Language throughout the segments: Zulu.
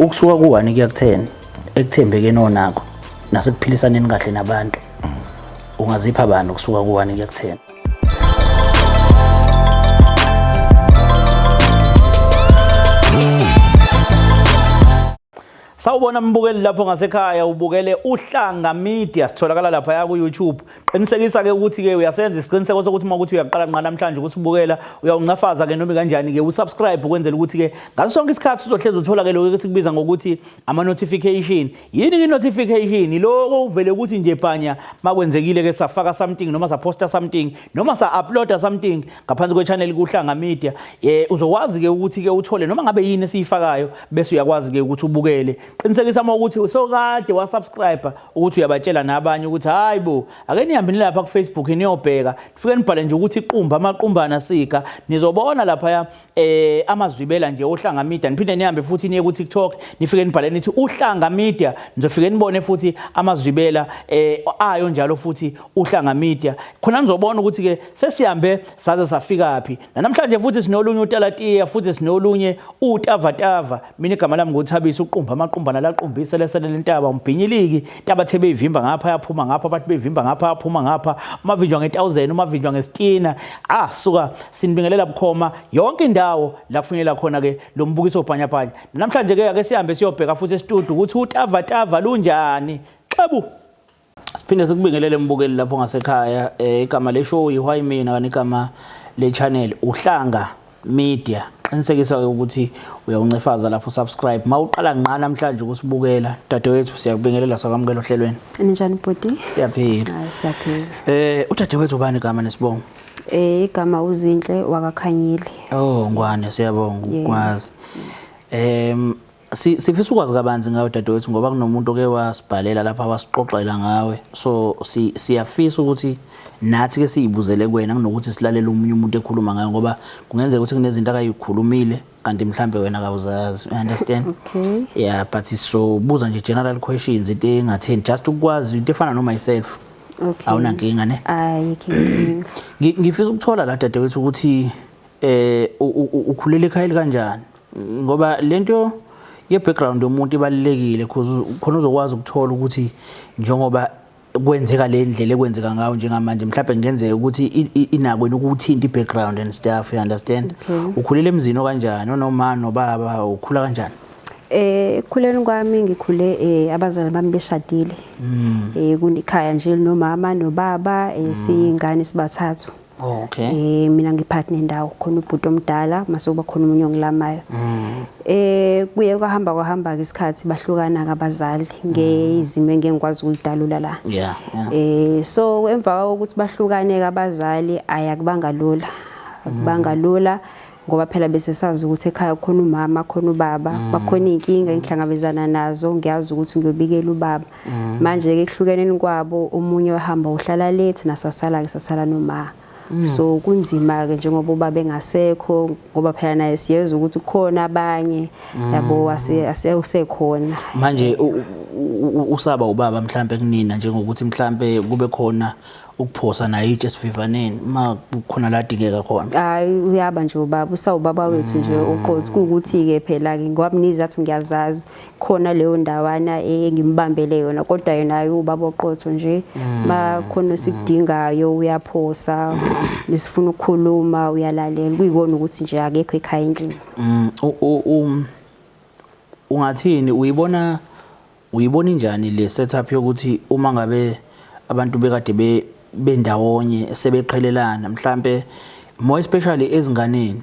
Ukusuka ku-1 kuya ku-10 ekuthembekeni onakho nasekuphilisaneni kahle nabantu, ungazipha bani ukusuka ku-1 kuya ku-10? Sawubona mbukeli lapho ngasekhaya, ubukele Uhlanga Media, sitholakala lapha ku YouTube. Qinisekisa ke ukuthi ke uyasenza isiqiniseko sokuthi uma ukuthi uyaqala nqa namhlanje ukusibukela, uyawuncafaza ke noma kanjani ke usubscribe, ukwenzela ukuthi ke ngaso sonke isikhathi uzohlezi uthola ke lokho esikubiza ngokuthi ama notification. Yini ke notification? Lokho uvele ukuthi nje bhanya makwenzekile ke safaka something noma saposta something noma sa uploada something ngaphansi kwe-channel kuHlanga Media, uzokwazi ke ukuthi ke uthole noma ngabe yini esiyifakayo, bese uyakwazi ke ukuthi ubukele. Qinisekisa uma ukuthi usokade wa subscribe ukuthi uyabatshela nabanye ukuthi hayi bo, ake nihambe nilapha ku Facebook niyobheka, nifike nibhale nje ukuthi iqumba amaqumbana sika, nizobona lapha amazwibela nje oHlanga Media. Niphinde nihambe futhi niye ku TikTok, nifike nibhale nithi uHlanga Media, nizofike nibone futhi amazwibela ayo njalo futhi uHlanga Media. Khona nizobona ukuthi ke sesihambe saze safika phi. Namhlanje futhi sinolunye utalatiya, futhi sinolunye utavatava. Mina igama lami nguThabisa uqumba amaqumbana laqumbisa lesele lentaba umbhinyiliki intaba the beyivimba ngapha yaphuma ngapha, bathi beyivimba ngapha yaphuma ngapha, umavinjwa nge1000 umavinjwa ngesitina. Ah, suka sinibingelela bukhoma yonke indawo la kufinyelela khona ke lo mbukiso obhanyabhanya. Namhlanje ke ake sihambe siyobheka futhi estudio ukuthi utavatava lunjani. Xebu. Siphinde sikubingelele mbukeli lapho ngasekhaya. Igama le show yiWhy Mina, kanti igama le channel Uhlanga Media. Qinisekisa ke ukuthi uyawuncefaza lapho subscribe. Mawuqala ngqa namhlanje ukusibukela, dadewethu siyakubingelela, sakwamukela ohlelweni. Ninjani bhuti? Siyaphila. Hayi, siyaphila. Udadewethu ubani igama nesibongo? Igama uZinhle wakaKhanyile. Oh, Ngwane, siyabonga ukwazi. Sifisa ukwazi kabanzi ngawe dadewethu, ngoba kunomuntu oke wasibhalela lapha wasixoxela ngawe, so siyafisa ukuthi nathi ke siyibuzele kuwena kunokuthi silalele omunye umuntu ekhuluma ngayo, ngoba kungenzeka ukuthi kunezinto akayikhulumile kanti mhlambe wena kawuzazi, you understand? Okay. Yeah, but so buza nje general questions, into engatheni, just ukwazi into efana no myself. Okay. Awunankinga ne? Ayikho inkinga. Ngifisa ukuthola la dadewethu ukuthi ukhulele ekhaya kanjani, ngoba lento ye background yomuntu ibalulekile, because khona uzokwazi ukuthola ukuthi njengoba kwenzeka le ndlela ekwenzeka ngayo njengamanje, mhlawumbe kungenzeka ukuthi inako ukuthinta i-background and stuff, you understand? Okay. Ukhulele emzini okanjani, onoma nobaba, ukhula kanjani? Ekukhuleni kwami ngikhule abazali bami beshadile. Kunekhaya nje linomama nobaba, siyingane sibathathu. Oh, okay. Mina ngiphathi nendawo, khona ubhuti omdala mase kuba khona umunye ongilamayo. Kuye kwahamba kwahamba ke isikhathi, bahlukana abazali ngezimo engeke ngikwazi ukudalula la. So emva kokuthi bahlukane abazali ayakubanga lula. Akubanga lula ngoba phela bese sazi ukuthi ekhaya khona umama khona ubaba, bakhona inkinga engihlangabezana nazo, ngiyazi ukuthi ngiyobikela ubaba. Manje ke kuhlukeneni kwabo omunye wahamba uhlala lethu nasasala ke sasala noma. So kunzima ke njengoba ubaba engasekho, ngoba phela naye siyezwa ukuthi kukhona abanye yabo ase usekhona. Manje usaba ubaba mhlambe kunina, njengokuthi mhlambe kube khona ukuphosa naye itshe esivivaneni uma kukhona la dingeka khona? Hayi, uyaba nje ubaba, usawubaba wethu nje oqotho, kuwukuthi ke phela ke ngoba mina izathu ngiyazazi, khona leyo ndawana engimbambele yona, kodwa yena hayi, ubaba oqotho nje, makhona esikudingayo uyaphosa, nisifuna ukukhuluma uyalalela, kuyikona ukuthi nje akekho ekhaya endlini. Ungathini, uyibona injani le setup yokuthi uma ngabe abantu bekade bendawonye sebeqhelelana, mhlambe more especially ezinganeni,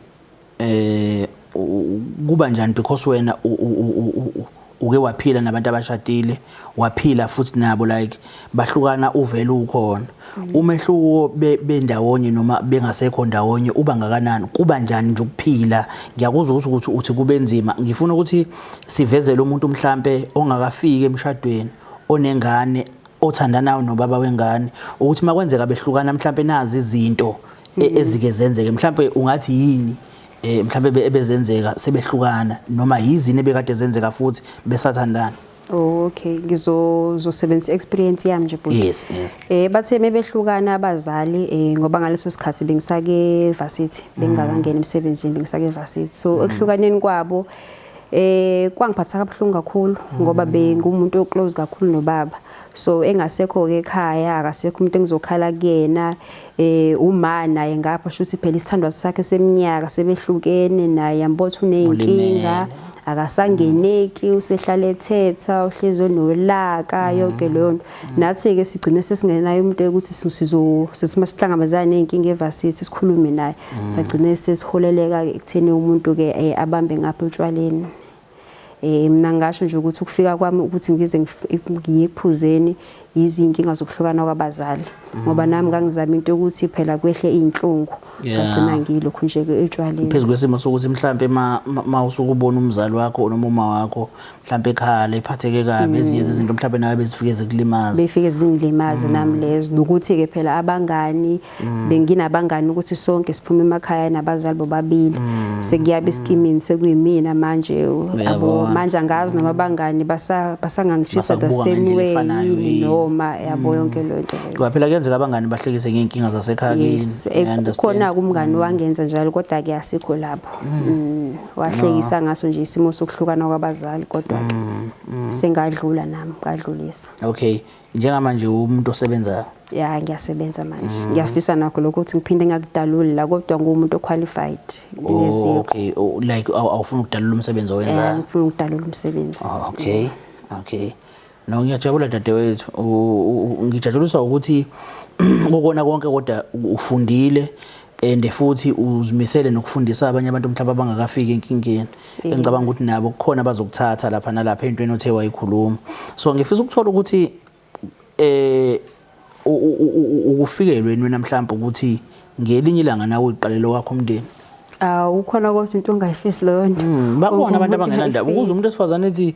kuba njani? Because wena uke waphila nabantu abashadile, waphila futhi nabo like bahlukana uvele ukhona, umehluko bendawonye noma bengasekho ndawonye uba ngakanani? Kuba njani nje ukuphila? Ngiyakuzwa ukuthi uthi kube nzima. Ngifuna ukuthi sivezele umuntu mhlambe ongakafiki emshadweni, onengane, othandanayo nobaba wengane, ukuthi makwenzeka behlukana mhlambe nazi izinto ezike zenzeke. Mhlambe ungathi yini mhlambe ebezenzeka sebehlukana, noma yizini ebekade zenzeka futhi besathandana? Oh, okay, ngizosebenzisa experience yami nje bhuti. Yes. Bathe mebehlukana abazali, ngoba ngaleso sikhathi bengisake varsity, bengingakangena emsebenzini, bengisake varsity. So ekuhlukaneni kwabo Kwangiphatha kabuhlungu kakhulu ngoba bengumuntu oclose kakhulu nobaba. So engasekho ke ekhaya, akasekho umuntu engizokhala kuyena. Uma naye ngapha shuthi phela isithandwa sakhe seminyaka sebehlukene naye, yambotha uneyinkinga, akasangeneki, usehlala ethetha, uhlezi onolaka, yonke leyo nto. Nathi ke sigcine sesingenayo umuntu ukuthi sizo sesima sihlangabezana nezinkinga evasithi sikhulume naye. Sagcine sesiholeleka ekutheni umuntu ke abambe ngapha utshwaleni. Mina ngasho nje ukuthi ukufika kwami ukuthi ngize ngiye ekuphuzeni izinkinga zokuhlukana kwabazali, ngoba nami ngangizama into yokuthi phela kwehle izinhlungu, ngagcina ngilokhu nje ke etshwaleni. Phezu kwesimo sokuthi mhlambe ma usuke ubona umzali wakho noma uma wakho mhlambe ekhala ephatheke kabi, ezinye zezinto mhlambe nawe bezifike zikulimaza. Befike zingilimaze nami lezo, nokuthi ke phela abangani, benginabangani ukuthi sonke siphume emakhaya nabazali bobabili, sekuyabe iskimini sekuyimina manje yabo. Manje angazi noma abangani basangangishisa the Basakubuka same ngendlela way efanayo yini yini. Noma yabo yonke leyo nto leyo. Ngoba phela kuyenzeka abangani bahlekise ngey'nkinga zasekhaya kini. Yes. I understand. Kukhona umngani wangenza njalo, kodwa ke asikho lapho. Wahlekisa ngaso nje isimo sokuhlukana kwabazali, kodwa ke sengadlula nami ngadlulisa. Okay, njengamanje umuntu osebenzayo? Ya, ngiyasebenza manje. Ngiyafisa nakho lokho ukuthi ngiphinde ngakudaluli la, kodwa ngumuntu oqualified, ngineziqu. Okay. Oh, like awufuni ukudalula umsebenzi owenzayo? Ngifuna ukudalula umsebenzi. Oh, okay. No, ngiyajabula dadewethu. Ngijabuliswa ukuthi kukona konke kodwa ufundile and futhi uzimisele nokufundisa abanye abantu mhlawumbe abangakafiki enkingeni. Engicabanga ukuthi nabo kukhona abazokuthatha lapha nalapha entweni othe wayikhuluma. So ngifisa ukuthola ukuthi ukufikelwe wena mhlawumbe ukuthi ngelinye ilanga nawe uyiqalele wakho umndeni. Ah, ukhona kodwa into ongayifisi leyo nto. Bakhona Wonke abantu umuntu abangenandaba. Ukuze uyayifisa. umuntu esifazane ethi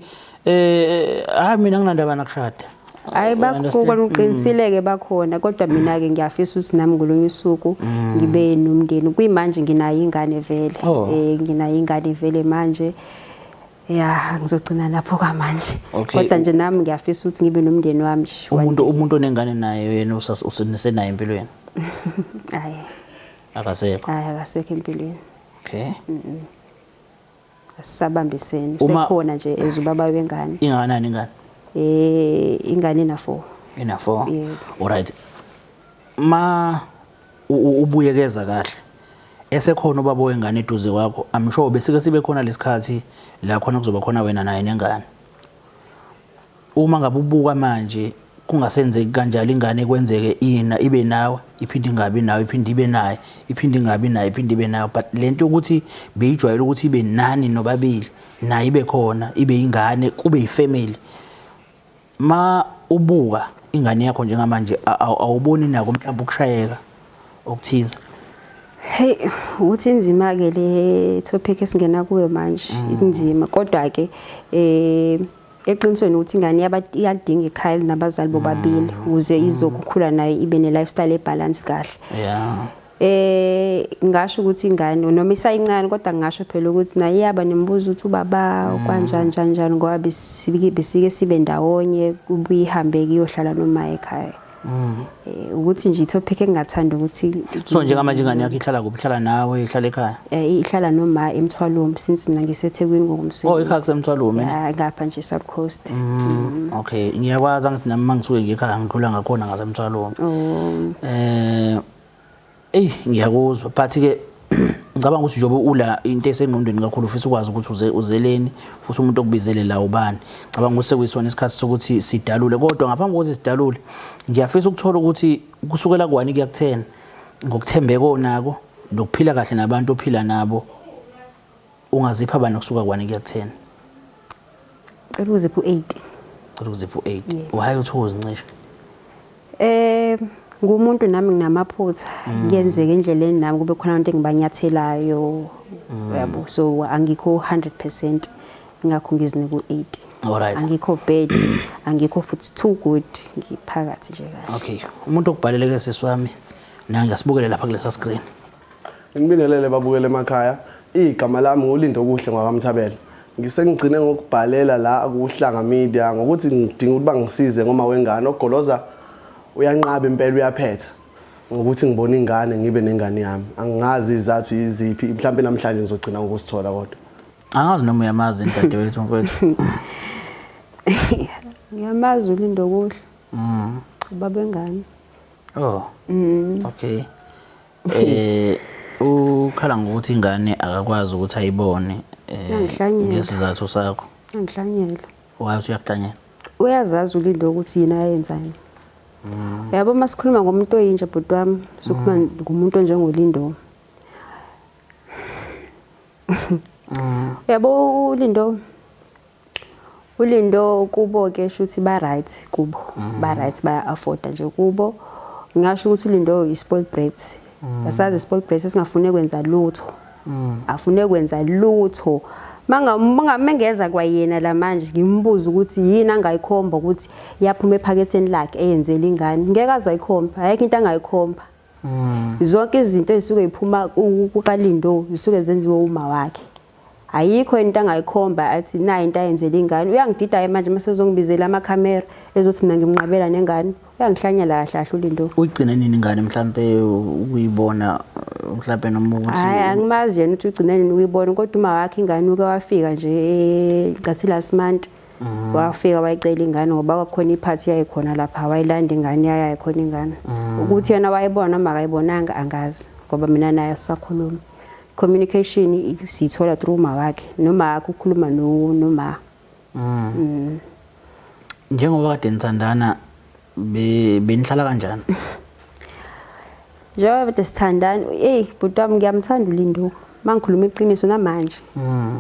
hayi, mina nginandaba nakushada. Hayi, You understand? bakhona, uqinisile-ke, bakhona, kodwa mina-ke ngiyafisa ukuthi nami ngolunye usuku ngibe nomndeni. Kuyimanje nginayo ingane vele. Oh. Nginayo ingane vele manje. Ya, ngizogcina lapho kwamanje. Kodwa nje nami ngiyafisa ukuthi ngibe nomndeni wami nje one day. Umuntu onengane naye yena usenayo empilweni? Hayi. Akasekho. Hayi, akasekho empilweni. Okay. Asisabambisene. Uma Usekhona nje as ubaba wengane. Ingakanani ingane? Ingane ina 4. Ina 4. Yebo. Alright. Ma ubuyekeza kahle, esekhona ubaba wengane eduze kwakho, I'm sure besike sibe khona lesikhathi la khona kuzoba khona wena naye nengane. Uma ngabe ubuka manje kungasenzeki kanjalo, ingane kwenzeke ina ibe nawe, iphinde ingabi nawe, iphinde ibe naye, iphinde ingabi naye, iphinde ibe nawe, but lento ukuthi beyijwayele ukuthi ibe nani nobabili, naye ibe khona, ibe ingane, kube ifamily. Ma ubuka ingane yakho njengamanje, awuboni nako mhlawumbe ukushayeka okuthize? Hey, uthi inzima ke le topic esingena kuyo manje, inzima, kodwa ke eqinisweni ukuthi ingane iyadinga ikhaya nabazali bobabili ukuze izokukhula nayo ibe ne lifestyle ebalance kahle. Ngasho ukuthi ingane noma isayincane, kodwa ngisho phela ukuthi naye iyaba nemibuzo ukuthi ubaba kanjani njani njani, ngoba besike sibe ndawonye, kubuye ihambe iyohlala noma ekhaya. Ukuthi nje itopic engingathanda ukuthi So njengamanje ingane yakho ihlala kuphi? Ihlala nawe, ihlala ekhaya? Ihlala noma eMthwalume, since mina ngiseThekwini ngokumsebenzi. Oh, ikhaya kuseMthwalume? Yeah, ngapha nje South Coast. Okay, ngiyakwazi, angithi nami mangisuke ngekhaya ngidlula ngakhona ngaseMthwalume. Oh. Ey, ngiyakuzwa, but ke ngicabanga ukuthi njengoba ula into esengqondweni kakhulu ufisa ukwazi ukuthi uzeleni futhi umuntu okubizele la ubani. Ngicabanga ukuthi sekuyisona isikhathi sokuthi sidalule, kodwa ngaphambi kokuthi sidalule ngiyafisa ukuthola ukuthi kusukela ku-1 kuya ku-10, ngokuthembeka onako nokuphila kahle nabantu ophila nabo, ungazipha bani kusuka ku-1 kuya ku-10? Cela uziphe u-8. Cela uziphe u-8. Yebo. Why uthi uzincisha? Ngumuntu nami, nginamaphutha. Kuyenzeka endleleni nami kube khona abantu engibanyathelayo. Yabo, so angikho 100%, ingakho ngizinika u8. Angikho bad, angikho futhi too good, ngiphakathi nje kahle. Okay, umuntu okubhaleleke sisi wami, nangi asibukele lapha kulesa screen. Ngibingelele babukele emakhaya. Igama lami nguLindo Kuhle ngwakaMthabela. Ngisengigcine ngokubhalela la kuHlanga Media ngokuthi ngidinga ukuthi bangisize ngoma wengane ogoloza uyanqaba impela, uyaphetha ngokuthi ngibone ingane, ngibe nengane yami. Angingazi izathu yiziphi, mhlawumbe namhlanje ngizogcina ngokusithola kodwa. Angazi noma uyamazi dadewethu mfowethu. Ngiyamazi uLindokuhle. Ubaba wengane. Oh. Okay. Ukhala ngokuthi ingane akakwazi ukuthi ayibone Uyangihlanyela. ngesizathu sakho. Uyangihlanyela. Wathi uyakuhlanyela. Uyazazi uLindo ukuthi yini ayenzani. Yabo masikhuluma ngomuntu oyinja bhuti wami, sikhuluma ngomuntu onjengoLindo. Yabo uLindo uLindo kubo ke shuthi ba right kubo, ba right baya afforda nje kubo. Ngingasho ukuthi uLindo i spoiled brat. Asazi spoiled brat esingafune kwenza lutho. Afune kwenza lutho. Mangamengeza kwayena la manje ngimbuza ukuthi yini angayikhomba ukuthi yaphuma ephaketheni lakhe eyenzela ingane. Ngeke azayikhomba, ayikho into angayikhomba. Zonke izinto ezisuke ziphuma kukaLindo zisuke zenziwe uma wakhe. Ayikho into angayikhomba athi nayi into ayenzela ingane. Uyangidida manje mase ezongibizela amakhamera ezothi mina ngimnqabela nengane. Uyangihlanyela kahle kahle uLindo. Uyigcine nini ingane mhlambe ukuyibona mhlambe noma ukuthi Hayi angimazi yena ukuthi ugcine nini ukuyibona kodwa uma wakhe ingane uke wafika nje ecathi last month. Wafika wayicela ingane ngoba kwakhona iphathi yayikhona lapha wayilanda ingane yayikhona ingane. Ukuthi yena wayibona noma akayibonanga angazi ngoba mina naye sisakhuluma. Communication siyithola through uma wakhe noma wakhe ukhuluma no noma. Njengoba kade nithandana benihlala kanjani? Njengoba kade sithandana, hey bhuti wami ngiyamthanda uLindo. Mangikhuluma iqiniso namanje.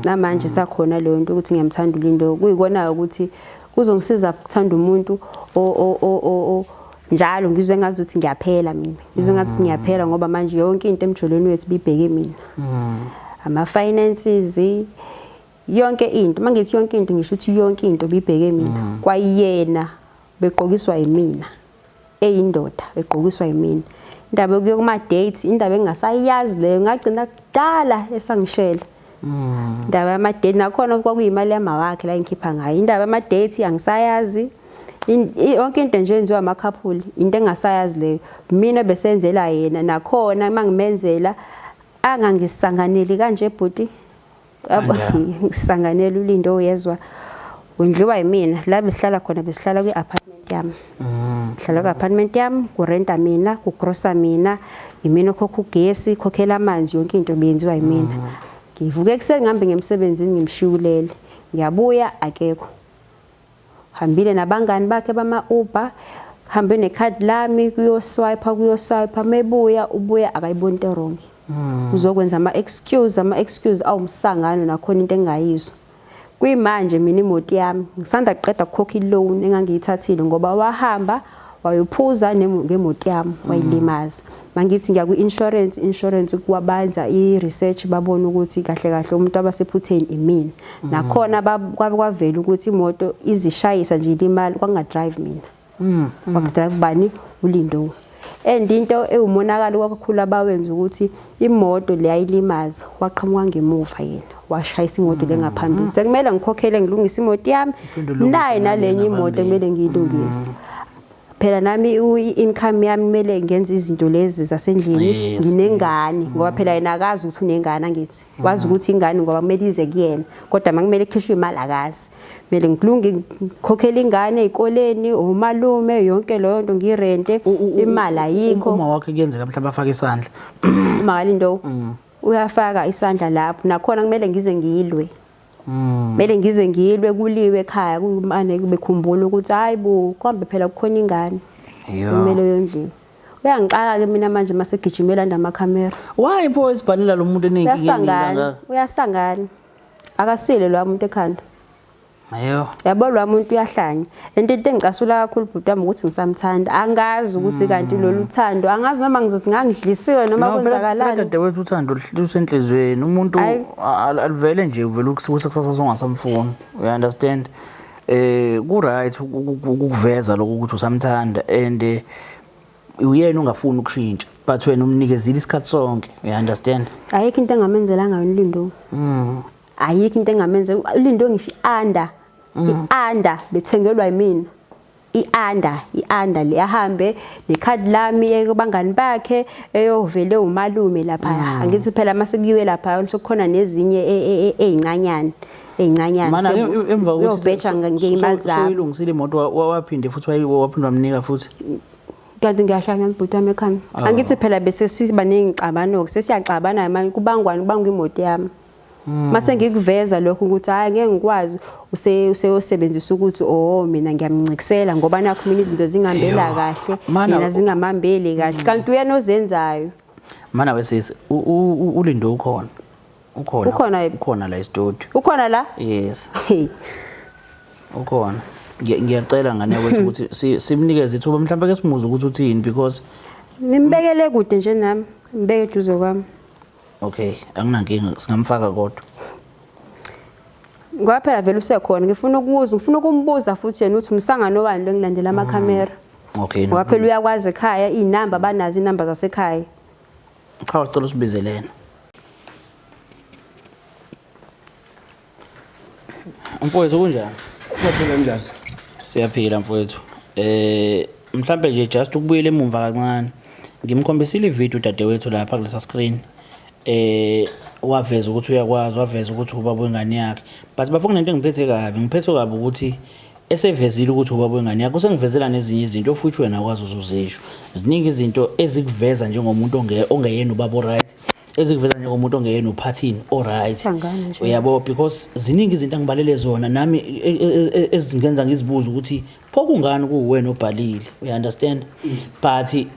Namanje sakhona leyo nto ukuthi ngiyamthanda uLindo. Kuyikona ukuthi kuzongisiza ukuthanda umuntu o njalo ngizwe ngazi ukuthi ngiyaphela mina. Ngizwe ngathi ngiyaphela ngoba manje yonke into emjolweni wethu bibheke mina. Ama finances yonke into, mangithi yonke into ngisho ukuthi yonke into bibheke mina. Kwayena beqokiswa yimina. Eyindoda egqokiswa yimina. Indaba yokuya kuma dates, indaba engingasayazi leyo ngagcina kudala esangishela. Indaba yama date nakhona kwakuyimali yama wakhe la engikhipha ngayo. Indaba yama dates angisayazi. Yonke into nje enziwa ama couple into engasayazi leyo. Mina besenzela yena nakhona mangimenzela angangisanganeli kanje bhuti. Ngisanganela uLindo uyezwa. Wendliwa yimina la besihlala khona besihlala kwi-apartment yami. Ngihlala kwi-apartment yami, kurenta mina, kugrosa mina, imina okhokha ugesi, khokhela amanzi, yonke into beyenziwa yimina. Ngivuke ekuseni ngihambe ngemsebenzini ngimshiyulele. Ngiyabuya akekho. Hambile nabangani bakhe bama Uber, hambe nekhadi lami kuyoswipe kuyoswipe mebuya ubuya akayiboni into wrong. Uzokwenza ama excuse awumsangano nakhona into engayizwa. Kuyimanje mina imoto yami ngisanda kuqeda ukukhokha iloan engangiyithathile ngoba wahamba wayophuza ngemoto yami wayilimaza. Mangithi ngiya ku-insurance, insurance kwabanza i-research babona ukuthi kahle kahle umuntu abasephutheni imina. Nakhona kwavela ukuthi imoto izishayisa nje ilimali kwanga drive mina. Kwakudrive bani uLindo. And into ewumonakalo kakhulu abawenza ukuthi imoto le ayilimaza waqhamuka ngemuva yena washayisa imoto le ngaphambili. Sekumele ngikhokhele ngilungise imoto yami nayi nalenye imoto kumele ngiyilungise. Phela nami i-income yami kumele ngenze izinto lezi zasendlini nginengane ngoba phela yena akazi ukuthi unengane angithi wazi ukuthi ingane ngoba kumele ize kuyena kodwa makumele ikhishwe imali akazi. Kumele ngilunge ngikhokhele ingane ezikoleni umalume yonke leyo nto ngirente imali ayikho. Uma wakhe kuyenzeka mhlawumbe afake isandla. Uma kaLindo uyafaka isandla lapho nakhona kumele ngize ngilwe. Kumele ngize ngilwe kuliwe ekhaya kumane bekhumbula ukuthi hayi bo kambe phela kukhona ingane. Kumele yondliwe. Uyangixaka ke mina manje mase gijimela ndamakhamera. Why pho isibhalela lo muntu enenkinga kangaka? Uyasangana. Akasile lo muntu ekhanda. Ayo. Yabo lo muntu uyahlanya. Into engicasula kakhulu bhuti wami ukuthi ngisamthanda. Angazi ukuthi kanti lolu thando, angazi noma ngizothi ngangidlisiwe noma kwenzakalani. Dadewethu uthando lusenhlizweni. Umuntu alivele nje uvela ukusasa songasamfuni. You understand? Ku right ukuveza lokho ukuthi usamthanda and uyena ungafuni ukushintsha but wena umnikezile isikhathi sonke. You understand? Ayikho into engamenzelanga yona uLindo. Ayikho into engamenza uLindo ngisho i-under. I-under bethengelwa yimina. I-under le ahambe nekhadi lami ekubangani bakhe eyovele umalume lapha. Angithi phela mase kuyiwe lapha sekukhona nezinye ezincanyana ezincanyana. Mana emva kokuthi uyobheja ngeyimali zabo. Soyilungisile imoto, waphinde futhi waphinde wamnika futhi. Kanti ngiyahlanya bhuti wami ekhanda. Angithi phela bese siba ney'ngxabano, sesiyaxabana manje kubangwani, kubangwa imoto yami. Mase ngikuveza lokho ukuthi hayi ngeke ngikwazi, useyosebenzisa ukuthi oh mina ngiyamncikisela ngoba nakho mina izinto zingihambela kahle, yena zingamhambeli kahle, kanti uyena ozenzayo. Mana wesisi, uLindo ukhona. Ukhona. Ukhona yebo. Ukhona la e-studio. Ukhona la? Yes. Hey. Ukhona. Ngiyacela ngane kwethu ukuthi simnikeze ithuba mhlawumbe ke simuze ukuthi uthini because nimbekele kude nje nami, ngibeke eduze kwami. Okay, anginankinga, singamfaka kodwa. Ngoba phela vele usekhona, ngifuna ukubuza, ngifuna ukumbuza futhi yena ukuthi umsangano wani lo ngilandela amakhamera. Okay. Ngoba phela uyakwazi ekhaya inamba banazo inamba zasekhaya. Cha, ucela usibizelene. Mfowethu kunjani? Siyaphila, njani? Siyaphila mfowethu. Mhlambe nje just ukubuyela emumva kancane. Ngimkhombisile ivideo dadewethu lapha kulesa screen. Waveza ukuthi uyakwazi, waveza ukuthi ubaba wengane yakhe. But bafo kunento engiphethe kabi, ngiphethe kabi ukuthi esevezile ukuthi ubaba wengane yakhe usengivezela nezinye izinto futhi wena akwazi uzuzisho. Ziningi izinto ezikuveza njengomuntu ongeyena ubaba oright, ezikuveza njengomuntu ongeyena uphathini oright. Sangane nje. Uyabo, because ziningi izinto angibalele zona nami ezingenza ngizibuze ukuthi pho kungani kuwena obhalile. You understand? But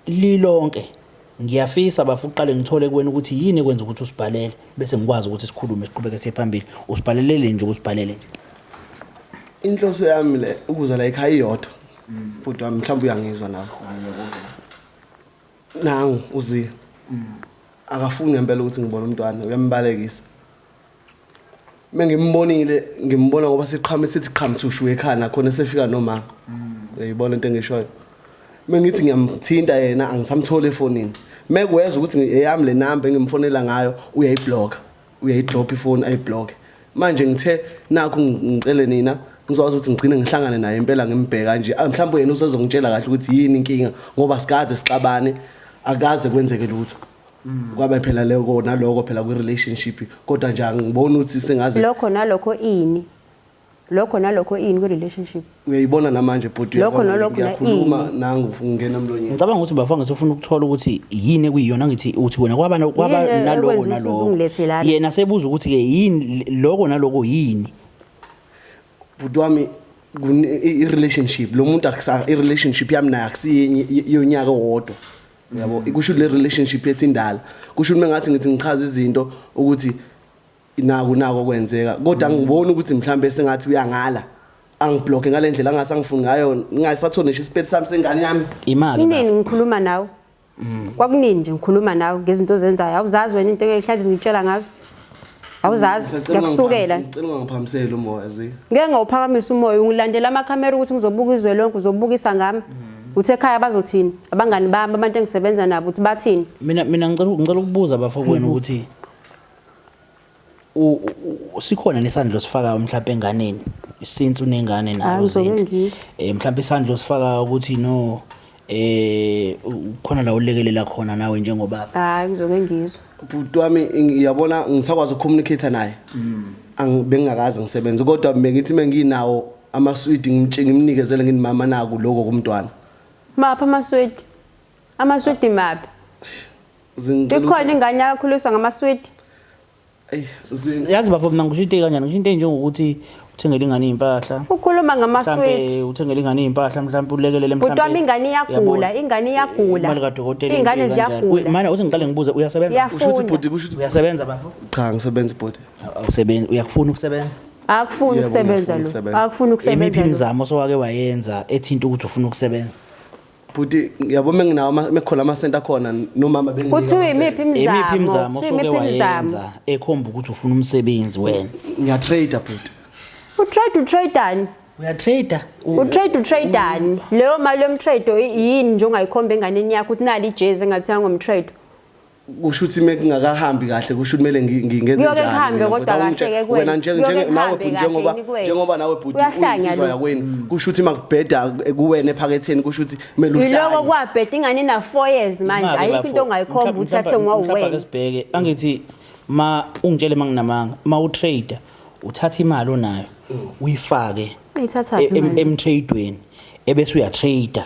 lilonke ngiyafisa bafu uqale ngithole kuwena ukuthi yini ekwenza ukuthi usibhalele bese ngikwazi ukuthi sikhulume siqhubeke siye phambili. Usibhalelele nje usibhalele nje. Inhloso yami le ukuza la ekhaya iyodwa. Bhuti wami mhlawumbe uyangizwa nawe. Nangu uzi. Akafuni ngempela ukuthi ngibone umntwana, uyambalekisa. Mengimbonile ngimbona ngoba siqhame sithi qhamu thushu ekhaya nakhona sefika noma. Uyayibona into engishoyo. Mengithi ngiyamthinta yena angisamtholi efonini. Mekweza ukuthi eyami le number engimfonela ngayo uyayiblock. Uyayidrop ifoni ayiblock. Manje ngithe nakho ngicele nina ngizokwazi ukuthi ngigcine ngihlangane naye impela ngimbheka nje. Mhlawumbe yena usezongitshela kahle ukuthi yini inkinga ngoba sikade sixabane akaze kwenzeke lutho. Kwabe phela leko naloko phela kwi relationship kodwa nje angiboni ukuthi sengaze lokho nalokho ini. Lokho nalokho ini kwi relationship. Uyayibona namanje bhuti, Lokho uyabona, nalokho na ngiyakhuluma ini. nangu ungena emlonyeni. Ngicabanga ukuthi bafana ngisofuna ukuthola ukuthi yini ekuyiyona ngithi uthi wena kwaba Yini naloko ekwenza ukuthi naloko. uzungilethe lana? Yena sebuza ukuthi ke yini lokho naloko yini. Bhuti wami i relationship lo muntu akusa i relationship yami naye akusiyenye yonyaka owodwa. Yabo, kusho le relationship yethu indala. Kusho uma ngathi ngithi ngichaza izinto ukuthi naku nako kwenzeka kodwa ngibona ukuthi mhlambe sengathi uyangala angiblock ngalendlela angasangifuni ngayo ngingasatholi ngisho isiphethe sami sengane yami. Imali Kunini ngikhuluma nawe? Kwakunini nje ngikhuluma nawe ngezinto ozenzayo? Awuzazi wena into engihlale ngitshela ngazo? Awuzazi? Ngiyakusukela. Ngicela ungangiphamiseli umoya zi. Ngeke ngawuphakamisa umoya, ungilandela amakhamera ukuthi ngizobuka izwe lonke, uzobukisa ngami. Uthe ekhaya bazothini? Abangani bami, abantu engisebenza nabo uthi bathini? Mina ngicela ukubuza bafowenu ukuthi sikhona nesandla osifakayo mhlawumbe enganeni since unengane nayo Hayi, ngizobe Zinhle. ngizwa. Mhlawumbe isandla osifakayo ukuthi no khona la ulekelela khona nawe njengobaba. Hayi, ngizobe ngizwa. Bhuti wami ngiyabona ngisakwazi ukucommunicate naye. Bengingakaze ngisebenze kodwa bengithi menginawo amaswidi ngimnikezele ngithi mama naku lokho kumntwana. Maphi amaswidi? Amaswidi maphi? Zingicela Ikhona ukuthi- ingane yakhuliswa ngamaswidi? Eyi, Yazi bafo mina ngisho into kanjani, ngisho into enjengokuthi uthengele ingane impahla. Ukhuluma ngamaswidi. Mhlambe uthengele ingane impahla, mhlambe ulekelele mhlambe. Bhuti wami ingane iyagula, Uyabona? ingane iyagula. Imali kadokotela Ingane into kanjalo. ziyagula. Manje uthi ngiqale ngibuze, uyasebenza? Iyafunda. Usho ukuthi bhuti, kusho ukuthi Uyasebenza bafo? Cha, ngisebenza bhuti. Awusebenzi, uyakufuna ukusebenza? Akufuni Yebo, ukusebenza ngiyafuna lo. ukusebenza. Akufuni ukusebenza. Imiphi lo. imizamo osowake wayenza ethinta ukuthi ufuna ukusebenza? Bhuti, yabo menginawo mekukhona amasenti akhona nomama benginika Kuthiwa amasenti. imiphi imizamo? Imiphi imizamo Kuthiwa osuke imiphi imizamo? wayenza ekhomba ukuthi ufuna umsebenzi wena? Ngiyatrade bhuti. Utrade, utradeani? Uyatrade? Utrade, utradeani? Leyo mali yomtrade yini nje ongayikhomba enganeni yakho ukuthi nali ijezi engathenga ngomtrade? Kusho ukuthi mekungakahambi kahle, kusho ukuthi kumele ngenze Kuyoke njani kuhambe mina, kodwa mfowethu? kahle Awungitshele- ke kuwena. wena Kuyoke nawe kuhambe bhuti, kahle njengoba yini kuwena? njengoba nawe bhuti Uyahlanya uyinsizwa lo. yakwenu, kusho ukuthi makubheda kuwena ephaketheni, kusho ukuthi kumele Yiloko uhlanye. kwabheda ingane ina 4 years manje, Imali, ayikho bafo. into ongayikhomba Mhlawumbe- uthathe mhlawumbe ake ngowena. sibheke, angithi ma ungitshele manginamanga, ma utrader uthatha imali onayo uyifake Uyithathaphi imali? emtradweni, ebese uyatrader,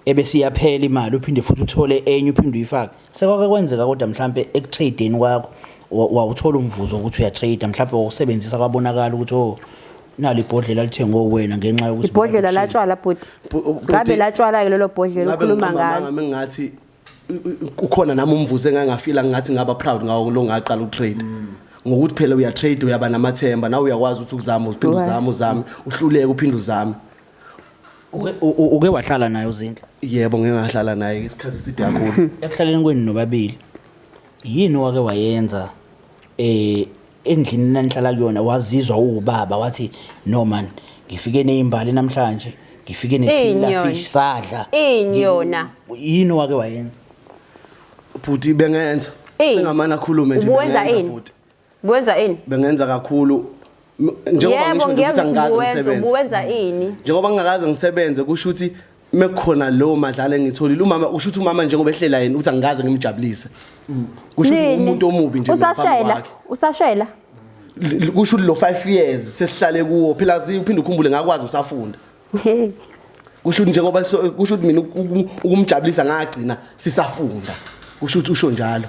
ebese iyaphela imali, uphinde futhi uthole enye, uphinde uyifake. Sekwake kwenzeka kodwa mhlambe ekutradeni kwakho wawuthola umvuzo ukuthi uyatrader, mhlambe wawusebenzisa kwabonakala ukuthi oh, nalo ibhodlela lithengwe wena ngenxa yokuthi Ibhodlela latshwala bhuti. Bhuti, Ngabe latshwala ke lelo bhodlela ngabe ukhuluma ngiqamba ngalo. amanga mengathi kukhona nami umvuzo engangafila ngathi ngaba proud ngawo lo ngaqala ukutrade. Ngokuthi phela uya trade, uyaba namathemba, nawe uyakwazi ukuthi uzame, uphinde uzame, uzame, uhluleke, uphinde uzame. Uke wahlala naye uZinhle? Yebo, ngeke ngahlala naye isikhathi eside kakhulu. Ekuhlaleni kwenu nobabili, yini wake wayenza endlini nanihlala kuyona wazizwa uwubaba wathi no man, ngifike nezimbali namhlanje, ngifike nethini la Inyoni. fish sadla? Ini yona? Yini wake wayenza? Bhuti, bengenza. Ini. Sengamana akhulume nje, Ubuwenza bengenza, ini? bhuti. Buwenza ini? Bengenza kakhulu. Njengoba Yebo, ngisho nje ukuthi ngiyezwa angikaze ubuwenza, ngisebenze. ubuwenza ini? Njengoba ngingakaze ngisebenze, kusho ukuthi mekukhona lo madlala engitholile umama, usho ukuthi umama njengoba ehlela yena ukuthi angikaze ngimjabulise. Kusho ukuthi Nini? umuntu omubi nje mina phambi Usashela, kwakhe. usashela. Kusho ukuthi lo 5 years sesihlale kuwo phela, uphinde ukhumbule ngakwazi usafunda. Kusho ukuthi njengoba kusho ukuthi mina ukumjabulisa ngagcina sisafunda. Kusho ukuthi usho njalo.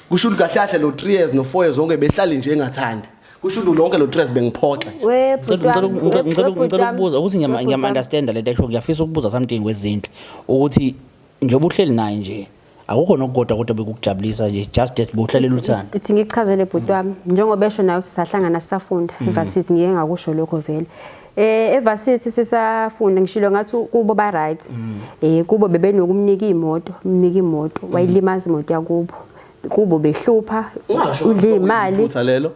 Kusho ukuthi kahle kahle lo 3 years no 4 years zonke behlale nje engathandi. Kusho ukuthi lonke lo 3 years bengiphoxa. We bhuti wami, Ngicela we bhuti ngicela wami, ukubuza ukuthi we bhuti ngiyam wami. understand lento esho, ngiyafisa ukubuza something kwezinhle ukuthi njengoba uhleli naye nje akukho nokukodwa kodwa bekukujabulisa nje, just that bohlalela uthando. Ithi ngichazele bhuti wami, njengoba esho nawe sisahlangana sisafunda evarsity, ngike ngakusho lokho vele. Evarsity sisafunda ngishilo ngathi kubo ba right. Kubo bebenokumnika imoto, umnika imoto, wayilimaza imoto yakubo. Kubo behlupha, Ngasho udla imali. Iphutha lelo.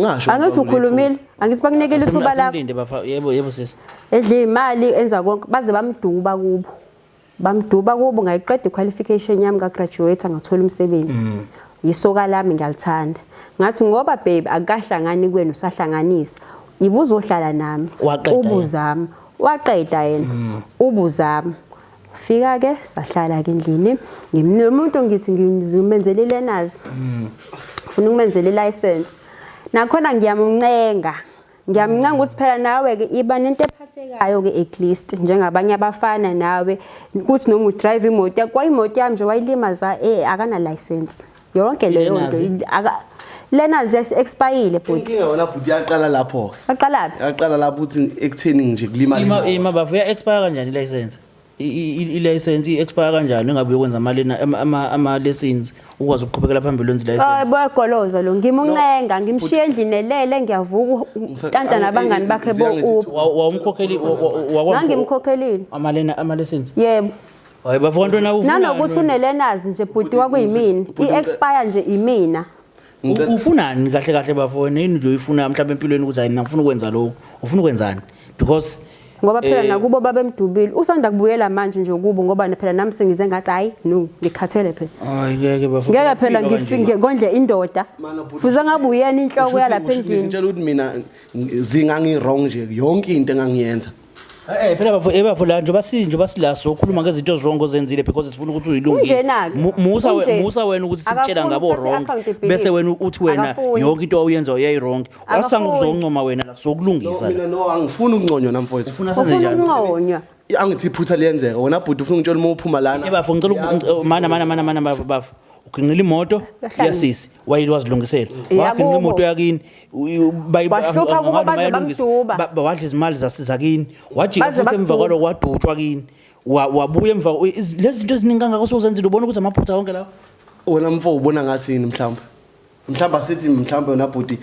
Ngasho. Angithi ukhulumile, angithi bakunikele ithuba lakho. Asimlinde bafa, yebo yebo sisi. Edla imali, enza konke, baze bamduba kubo. Bamduba kubo, ngayiqeda iqualification yami, ngagraduate, ngathola umsebenzi. Yisoka lami, ngiyalithanda. Ngathi ngoba babe akukahlangani kwenu usahlanganisa, ibuzohlala nami. Waqeda yena. Ubuzama. Waqeda yena. Ubuzama. Fika ke sahlala ke endlini. Ngimnomuntu ngithi ngimenzele ilearners. Ngifuna ukumenzela ilicense. Nakhona ngiyamncenga. Ngiyamncenga ukuthi phela nawe ke iba nento ephathekayo ke at least njengabanye abafana nawe, kuthi noma udrive imoto kwa imoto yami nje wayilimaza, akana license. Yonke leyo nto Learners? learners yes expire bhuti. Inkinga wona bhuti yaqala lapho ke. Yaqala phi? Yaqala lapho ukuthi ekutheni nje kulimala Ima imoto. ima bafu, ya expire kanjani license? I license i expire kanjani engabe uyokwenza ama lessons ukwazi ukuqhubekela phambili wenze Hayi license? boyagoloza lo, ngimncenga ngimshiya endlini elele, ngiyavuka tanta nabangani bakhe bo Ziyangithi- Wawumkhokheli Ngangimkhokhelile. ama lessons? Yebo. Hayi bafu, kanti wena ufuna Nanokuthi unelearners nje bhuti kwakuyimina. I-expire nje imina. Ufunani kahle kahle bafo wena, yini nje uyifuna mhlawumbe empilweni ukuthi hayi mina ngifuna ukwenza lokhu, ufuna ukwenzani? Because Ngoba phela nakubo babemdubile, usanda kubuyela manje nje kubo, ngoba phela nami sengize ngathi hayi no, ngikhathele phela. Hayi ngeke bafo. Ngeke phela Impilo kanje. ngifike ngondle indoda. Mana bhuti, Fuze ngabe uyena inhloko Kusho yalapha ukuthi endlini. Ngitshela ukuthi mina zingangi wrong nje yonke into engangiyenza. Phela bafo, bafo la njengoba sila sokhuluma ngezinto eziwrong ozenzile because sifuna ukuthi uyilungise. Unjena-ke. Musa Unje. musa wena ukuthi sikutshela Akafuni ngabo ukuthatha wrong i-accountability. bese wena uthi wena Akafuni. yonke into awuyenza uyayi wrong. Wasanga Akafuni. ukuzoncoma wena la sokulungisa la. Mina no, angifuni ukunconywa namfowethu. Ufuna senze Ufuna njani? ukunconywa. Angithi iphutha liyenzeka. Wena bhuti ufuna ungitshela uma uphuma lana. Bafo ngicela mana mana mana mana bafo bafo. Uginqile imoto Yahlangana. yasisi wayilwazilungisela. Ya Waginqa kubo. imoto yakini Wahlupha kubo ngabe baze bayalungisa. bamduba. Bawadla izimali zasiza kini. Wajika Baze futhi emva bakuduba. kwalokho wadutshwa kini. Wabuya emva lezi zinto eziningi kangaka osuzenzile, ubona ukuthi amaphutha wonke lawo. Wena mfo ubona ngathi yini mhlawumbe? Mhlawumbe asithi mhlawumbe wena bhuti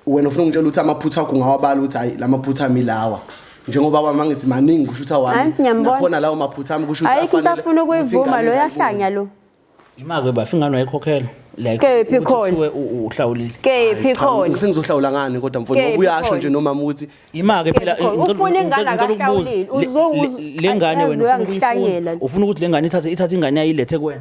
wena ufuna ungitshela ukuthi amaphutha akho ungawabala ukuthi hayi lamaphutha ami lawa. Njengoba kwami angithi maningi kusho ukuthi awami. Hayi, ngiyambona. Nakhona lawo maphutha ami kusho ukuthi Ayikho into afuna ukuthi ukuyivuma ingane lo, ingayiboni. yahlanya lo. Imake bafa ingane wayikhokhela. Like Kephi ukuthi khona? kuthiwe uhlawulile. Kephi Cha, khona? Sengizohlawula ngani kodwa mfowethu Kephi ngoba uyasho khona? nje nomama ukuthi Imake phela Kephi khona? Ufuna ingane ngicela ukubuza, akahlawulile. Le ngane Ayazi wena lo ufuna ukuyifuna, uyangihlanyela. ufuna ukuthi le ngane ithathe ingane ayilethe kuwena.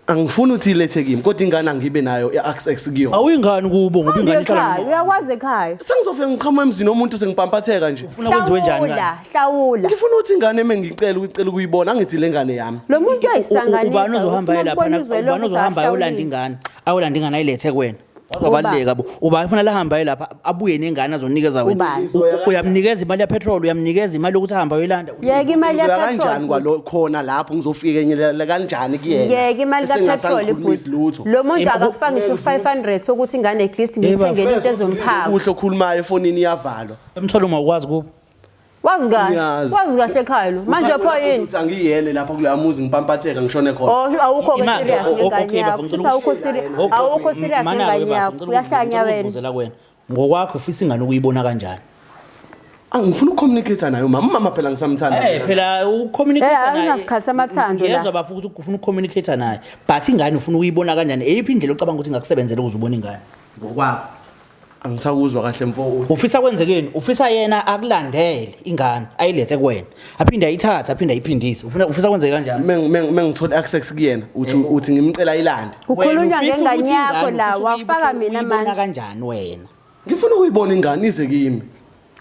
Angifuni ukuthi ilethe kimi kodwa ingane angibe nayo i-access kuyona. Awuyingani kubo ngoba ingane ihlala Ekhaya, noma- uyakwazi ekhaya. Sengizofika ngiqhamuka emzini womuntu sengipampatheka nje. Ufuna kwenziwe njani ngane? Hlawula, hlawula. Ngifuna ukuthi ingane emengicela ukucela ukuyibona angithi le ngane yami. Lo muntu uyayisanganisa. Ubani ozohamba ufuna aye lapha ukubona izwe ubani lonke ozohamba ayolanda ahlawulile. ingane ayolanda ingane ayilethe kuwena wazobaluleka bo uba ufuna lahambe aye lapha abuye nengane azonikeza wena Ubani? Uyamnikeza imali ya-petrol uyamnikeza imali yokuthi ahambe ayoyilanda Yeka imali Ngizoya ya-petrol. kanjani kwalo khona lapho ngizofika enyelela kanjani kuyena. Yeka imali kapetrol Esengasangikhulumisi lutho. Lo muntu akakufaki ngisho 500 ukuthi ingane at least ngiyithengele into ezomphako. Kuhle okhulumayo efonini iyavalwa. Emtholo uma ukwazi kubo. Wazi kahle. Ngiyazi. Wazi kahle ekhaya lo. Manje pho yini? Uthi angiyele lapha kuloya muzi ngipampatheka ngishone khona. Oh awukho ke Ima- serious okay, ngengane bafo, yakho. ngicela Futhi awukho serious. Awukho serious Mana-ke ngengane bafo, yakho. ngicela Uyahlanya ngicela wena. ukuzibuzela kuwena. Ngokwakho ufisa ingane ukuyibona kanjani? Angifuni ukucommunicate naye umama. Umama phela ngisamthanda. Eh phela ucommunicate Eh, naye. awunasikhathi samathando la. Ngiyezwa bafo ukuthi ufuna ukucommunicate naye. But ingane ufuna ukuyibona kanjani? Eyiphi indlela ocabanga ukuthi ingakusebenzela ukuze ubone ingane? Ngokwakho. Angisakuzwa kahle mfo uthi. Ufisa kwenzekeni? Ufisa yena akulandele ingane ayilethe kuwena. Aphinde ayithathe, aphinde ayiphindise. Ufuna ufisa kwenzeke kanjani? Mengithola access kuyena uthi uthi ngimcela ayilande. Kukhulunywa Wena ufisa ngengane ukuthi yakho ingane la ufisa wafaka mina ukuyibona manje. kanjani wena? Ngifuna ukuyibona ingane ize kimi.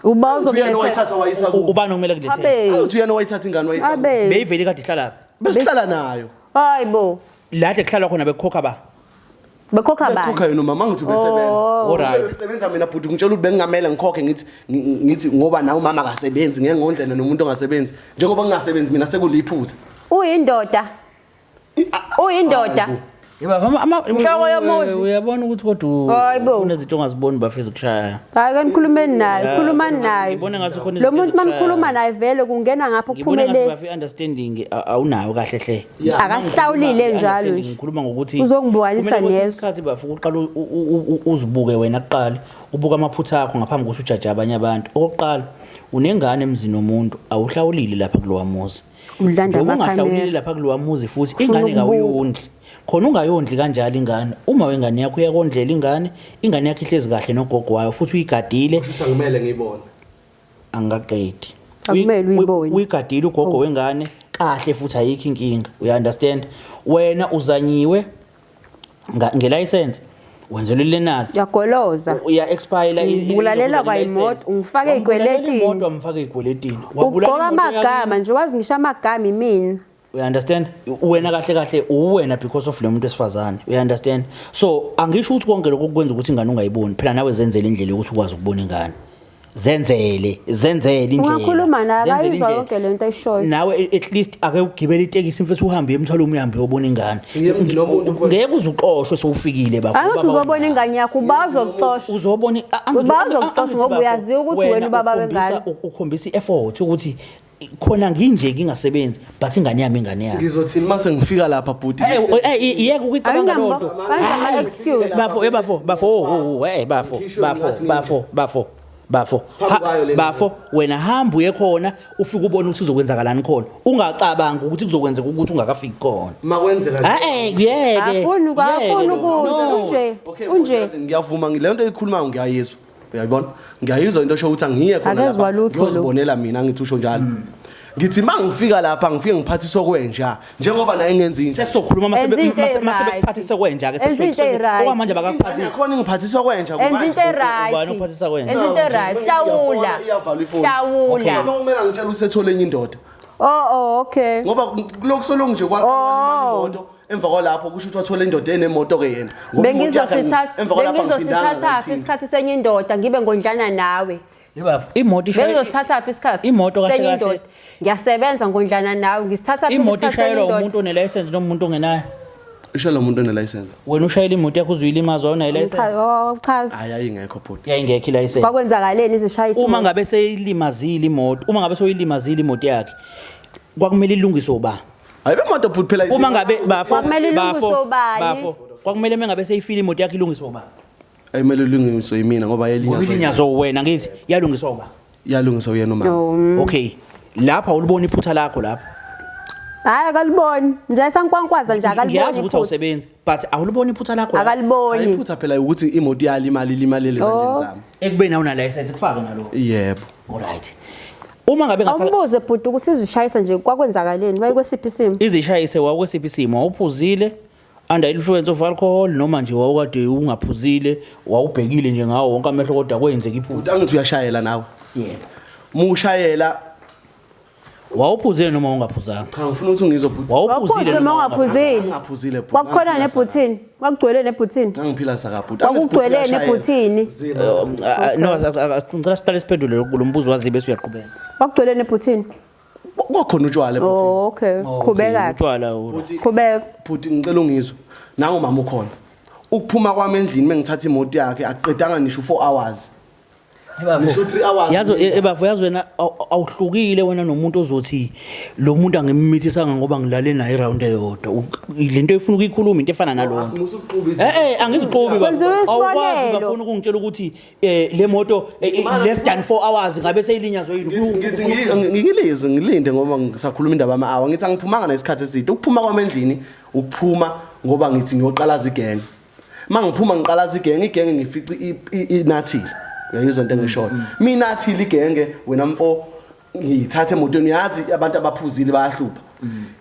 Uba Uthi uyena uzokuletha. owayithatha wayisa kubo. Ubani okumele kulethele? Abe. Uthi uyena owayithatha ingane wayisa kubo. Abe. Beyivele kade ihlala lapha. Besihlala nayo. Hayibo. La kade kuhlalwa khona bekukhokha ba. Bekhokha bani? Bekhokha yena umama ngithi ubesebenza. Oh. Alright. Besebenza mina bhuti ngitshela ukuthi bengingamele ngikhokhe ngithi ngithi ngoba nawe umama akasebenzi ngeke ngondlene nomuntu ongasebenzi. Njengoba ngingasebenzi mina sekuliphutha. Uyindoda. Uyindoda. Yebo ama Inhloko yomuzi. Uyabona ukuthi kodwa Hayibo. kunezinto ongaziboni bafeza kushaya. Hayi ke nikhulumeni naye, khulumani naye. Ngibona ngathi khona Lo izinto muntu ezikushaya. manikhuluma naye vele kungena ngapho Ngibona ngathi kuphumele. bafi understanding awunayo kahle hle. Yeah. Akahlawulile njalo Understanding, nje. Ngikhuluma ngokuthi Uzongibukanisa kumele kwesinye nezwe. isikhathi bafu uqala uzibuke wena kuqala, ubuke amaphutha akho ngaphambi kokuthi ujaje abanye abantu. Okokuqala unengane emzini womuntu awuhlawulile lapha kulowa muzi. Ulanda Njengoba amakhamera. ungahlawulile lapha kulowa muzi futhi Ufuna ingane ukubuka. kawuyondli. Khona ungayondli kanjalo ingane. Uma wengane yakho uyakondlela ingane, ingane yakho ihlezi kahle nogogo wayo futhi uyigadile. Kusho ukuthi angimele ngiyibone. Angikaqedi. Akumele uyibone. Uyigadile ugogo wengane kahle futhi ayikho inkinga. Uya understand? Wena uzanyiwe ngelicense wenzelwe lenazi. Uyagoloza. Uya expire Ngibulalela kwayimoto, ungifake ey'kweletini. Imoto wamfaka ey'kweletini. Wabulala Ugqoka imoto yakini. amagama nje wazi ngisho amagama imina. You understand? Wena kahle kahle uwena because of lo muntu wesifazane. You understand? So angisho ukuthi konke lokho kwenza ukuthi ingane ungayiboni. Phela nawe zenzele indlela yokuthi ukwazi ukubona ingane. Zenzele, zenzele indlela. Ungakhuluma naye Zenzele akayizwa indlela. yonke lento ayishoyo. Nawe at least ake ugibele itekisi mfethu uhambe uye emthwalweni uhambe uyobona ingane. Ngiye emzini womuntu, mfowethu. Ngeke uze uxoshwe sewufikile bafo. Angithi Ubaba uzobona wengane. ingane yakho ubazokuxosha. Uzobona angithi- Uba uzokuxosha angithi ngoba bafo, uyaziwa ukuthi wena ubaba wengane. Ukhombisa i-effort ukuthi khona nginje ngingasebenzi but ingane yami ingane yami. Ngizothini mase ngifika lapha bhuti. Eh iyeke ukuyicabanga Ayinambo- lonto. ayinama excuse. Bafo eh bafo bafo oh oh eh bafo Ngikhishwe bafo ngathi bafo bafo bafo Phambi kwayo le bafo wena hamba uye khona ufike ubone ukuthi uzokwenzakalani khona ungacabangi ukuthi kuzokwenzeka ukuthi ungakafiki khona. Makwenzeka. Eh kuyeke. Afuni afuni ukuza unje Okay, unje. yazi ngiyavuma le nto eyikhulumayo ngiyayizwa. Uyayibona? Ngiyayizwa into esho ukuthi angiye khona Akezwa lutho lo. Ngiyozibonela mina ngithi usho njalo. Ngithi mangifika lapha ngifike ngiphathiswe kwenja njengoba naye ngenza into. Sesizokhuluma mase Enza into mase e-right. bekuphathise kwenja ke Enza into e-right. okwamanje bakakuphathisa. Khona ngiphathiswa kwenja Enza into e-right. Ubani ophathisa kwenja? Enza into e-right. Hlawula. Iyavalwa ifoni. Hlawula. Uma kumele angitshela ukuthi sethole enye indoda. Oh oh okay. Ngoba kulokhu solongu nje kwaqala imoto emva kwalapho kusho ukuthi wathola indoda enemoto ke yena. Ngoba imoto yakhe Bengizosithatha emva kwalapho angiphindanga bengizosithatha ngayithinta. isikhathi senye indoda ngibe ngondlana nawe. Yebo imoto ishayelwa Bengizosithatha isikhathi Imoto kahle senye kahle. indoda. Ngiyasebenza ngondlana nawe ngisithatha Imoto isikhathi senye ishayelwa indoda. umuntu onelicense noma umuntu ongenayo. Ishayelwa umuntu onelicense. Wena ushayela imoto yakho uzuyilimaza awunayo license. Chaza. Hayi ayingekho bhuti. Yayingekho ilicense. Kwakwenzakaleni izishayisa Uma ngabe seyilimazile imoto, uma ngabe soyilimazile imoto yakhe, kwakumele ilungiswe uba. Hayi bemoto bhuti phela. Uma ngabe bafo Kwakumele ilungiswe bafo, ubani? Bafo, kwakumele mengabe seyifile imoto yakhe ilungiswe uba. Ayimele ilungiswe yimina ngoba yelinyazwa. Ilinyazwa wena ngithi yalungiswa uba. Yalungiswa uyena umama. Okay. Lapha ulibona iphutha lakho lapha. Hayi akaliboni. Nje sankwankwaza nje akaliboni. Ngiyazi ukuthi iphutha. awusebenzi, but awuliboni iphutha lakho. lapha. Akaliboni. Iphutha phela ukuthi imoto yalimali ilimalele ezandleni zami. Ekubeni awuna license kufake nalokho. Yebo. Alright. Uma ngabe ngasa Awumbuze bhuti ukuthi izishayisa nje kwakwenzakaleni wayekwesiphi isimo? izishayise wakwesiphi isimo awuphuzile Under influence of alcohol noma nje wawukade ungaphuzile, wawubhekile nje ngawo wonke amehlo kodwa kwenzeka iphutha. Angithi uyashayela nawe. Yebo. Mushayela. Wawuphuzile noma ungaphuzanga? Cha, ngifuna ukuthi ungizwe bhuti. Wawuphuzile Wawuphuzile noma noma ungaphuzile? Ngingaphuzile bhuti. Kwakukhona nebhuthini, kwakugcwele nebhuthini. Ngangiphila sakabhuti. Kwakugcwele nebhuthini. No, ngicela siqale siphendule lo mbuzo wazibe bese uyaqhubeka. Kwakugcwele nebhuthini. Kwakhona utshwala ebhuthini. Oh, okay. Qhubeka. Utshwala Qhubeka. Bhuti, ngicela ungizwe. Nangu mama ukhona. Ukuphuma kwami endlini mengithatha imoto yakhe aqedanga nisho 4 hours. Ngisho 3 hours. Yazi ebafo, yazi wena awuhlukile wena nomuntu ozothi lo muntu angimmithisanga ngoba ngilale naye iround eyodwa. Lento efuna ukuyikhuluma into efana nalona. Asimusa ukuxuba izinto. Angiziqobi baba. Kwenziwa Awukwazi isibonelo. bafuna ukungitshela ukuthi le moto less than 4 hours ngabe seyilinyazwe yini. Ngithi ngilizwe ngilinde ngoba ngisakhuluma indaba ama hour. Ngithi angiphumanga nesikhathi eside. Ukuphuma kwami endlini ukuphuma ngoba ngithi ngiyoqalaza igenge. Mangiphuma ngiqalaza igenge, igenge ngifica inathile. Uyayizwa into engishoyo. Mina athile igenge wena mfo ngiyithatha emotweni, uyazi abantu abaphuzile bayahlupha.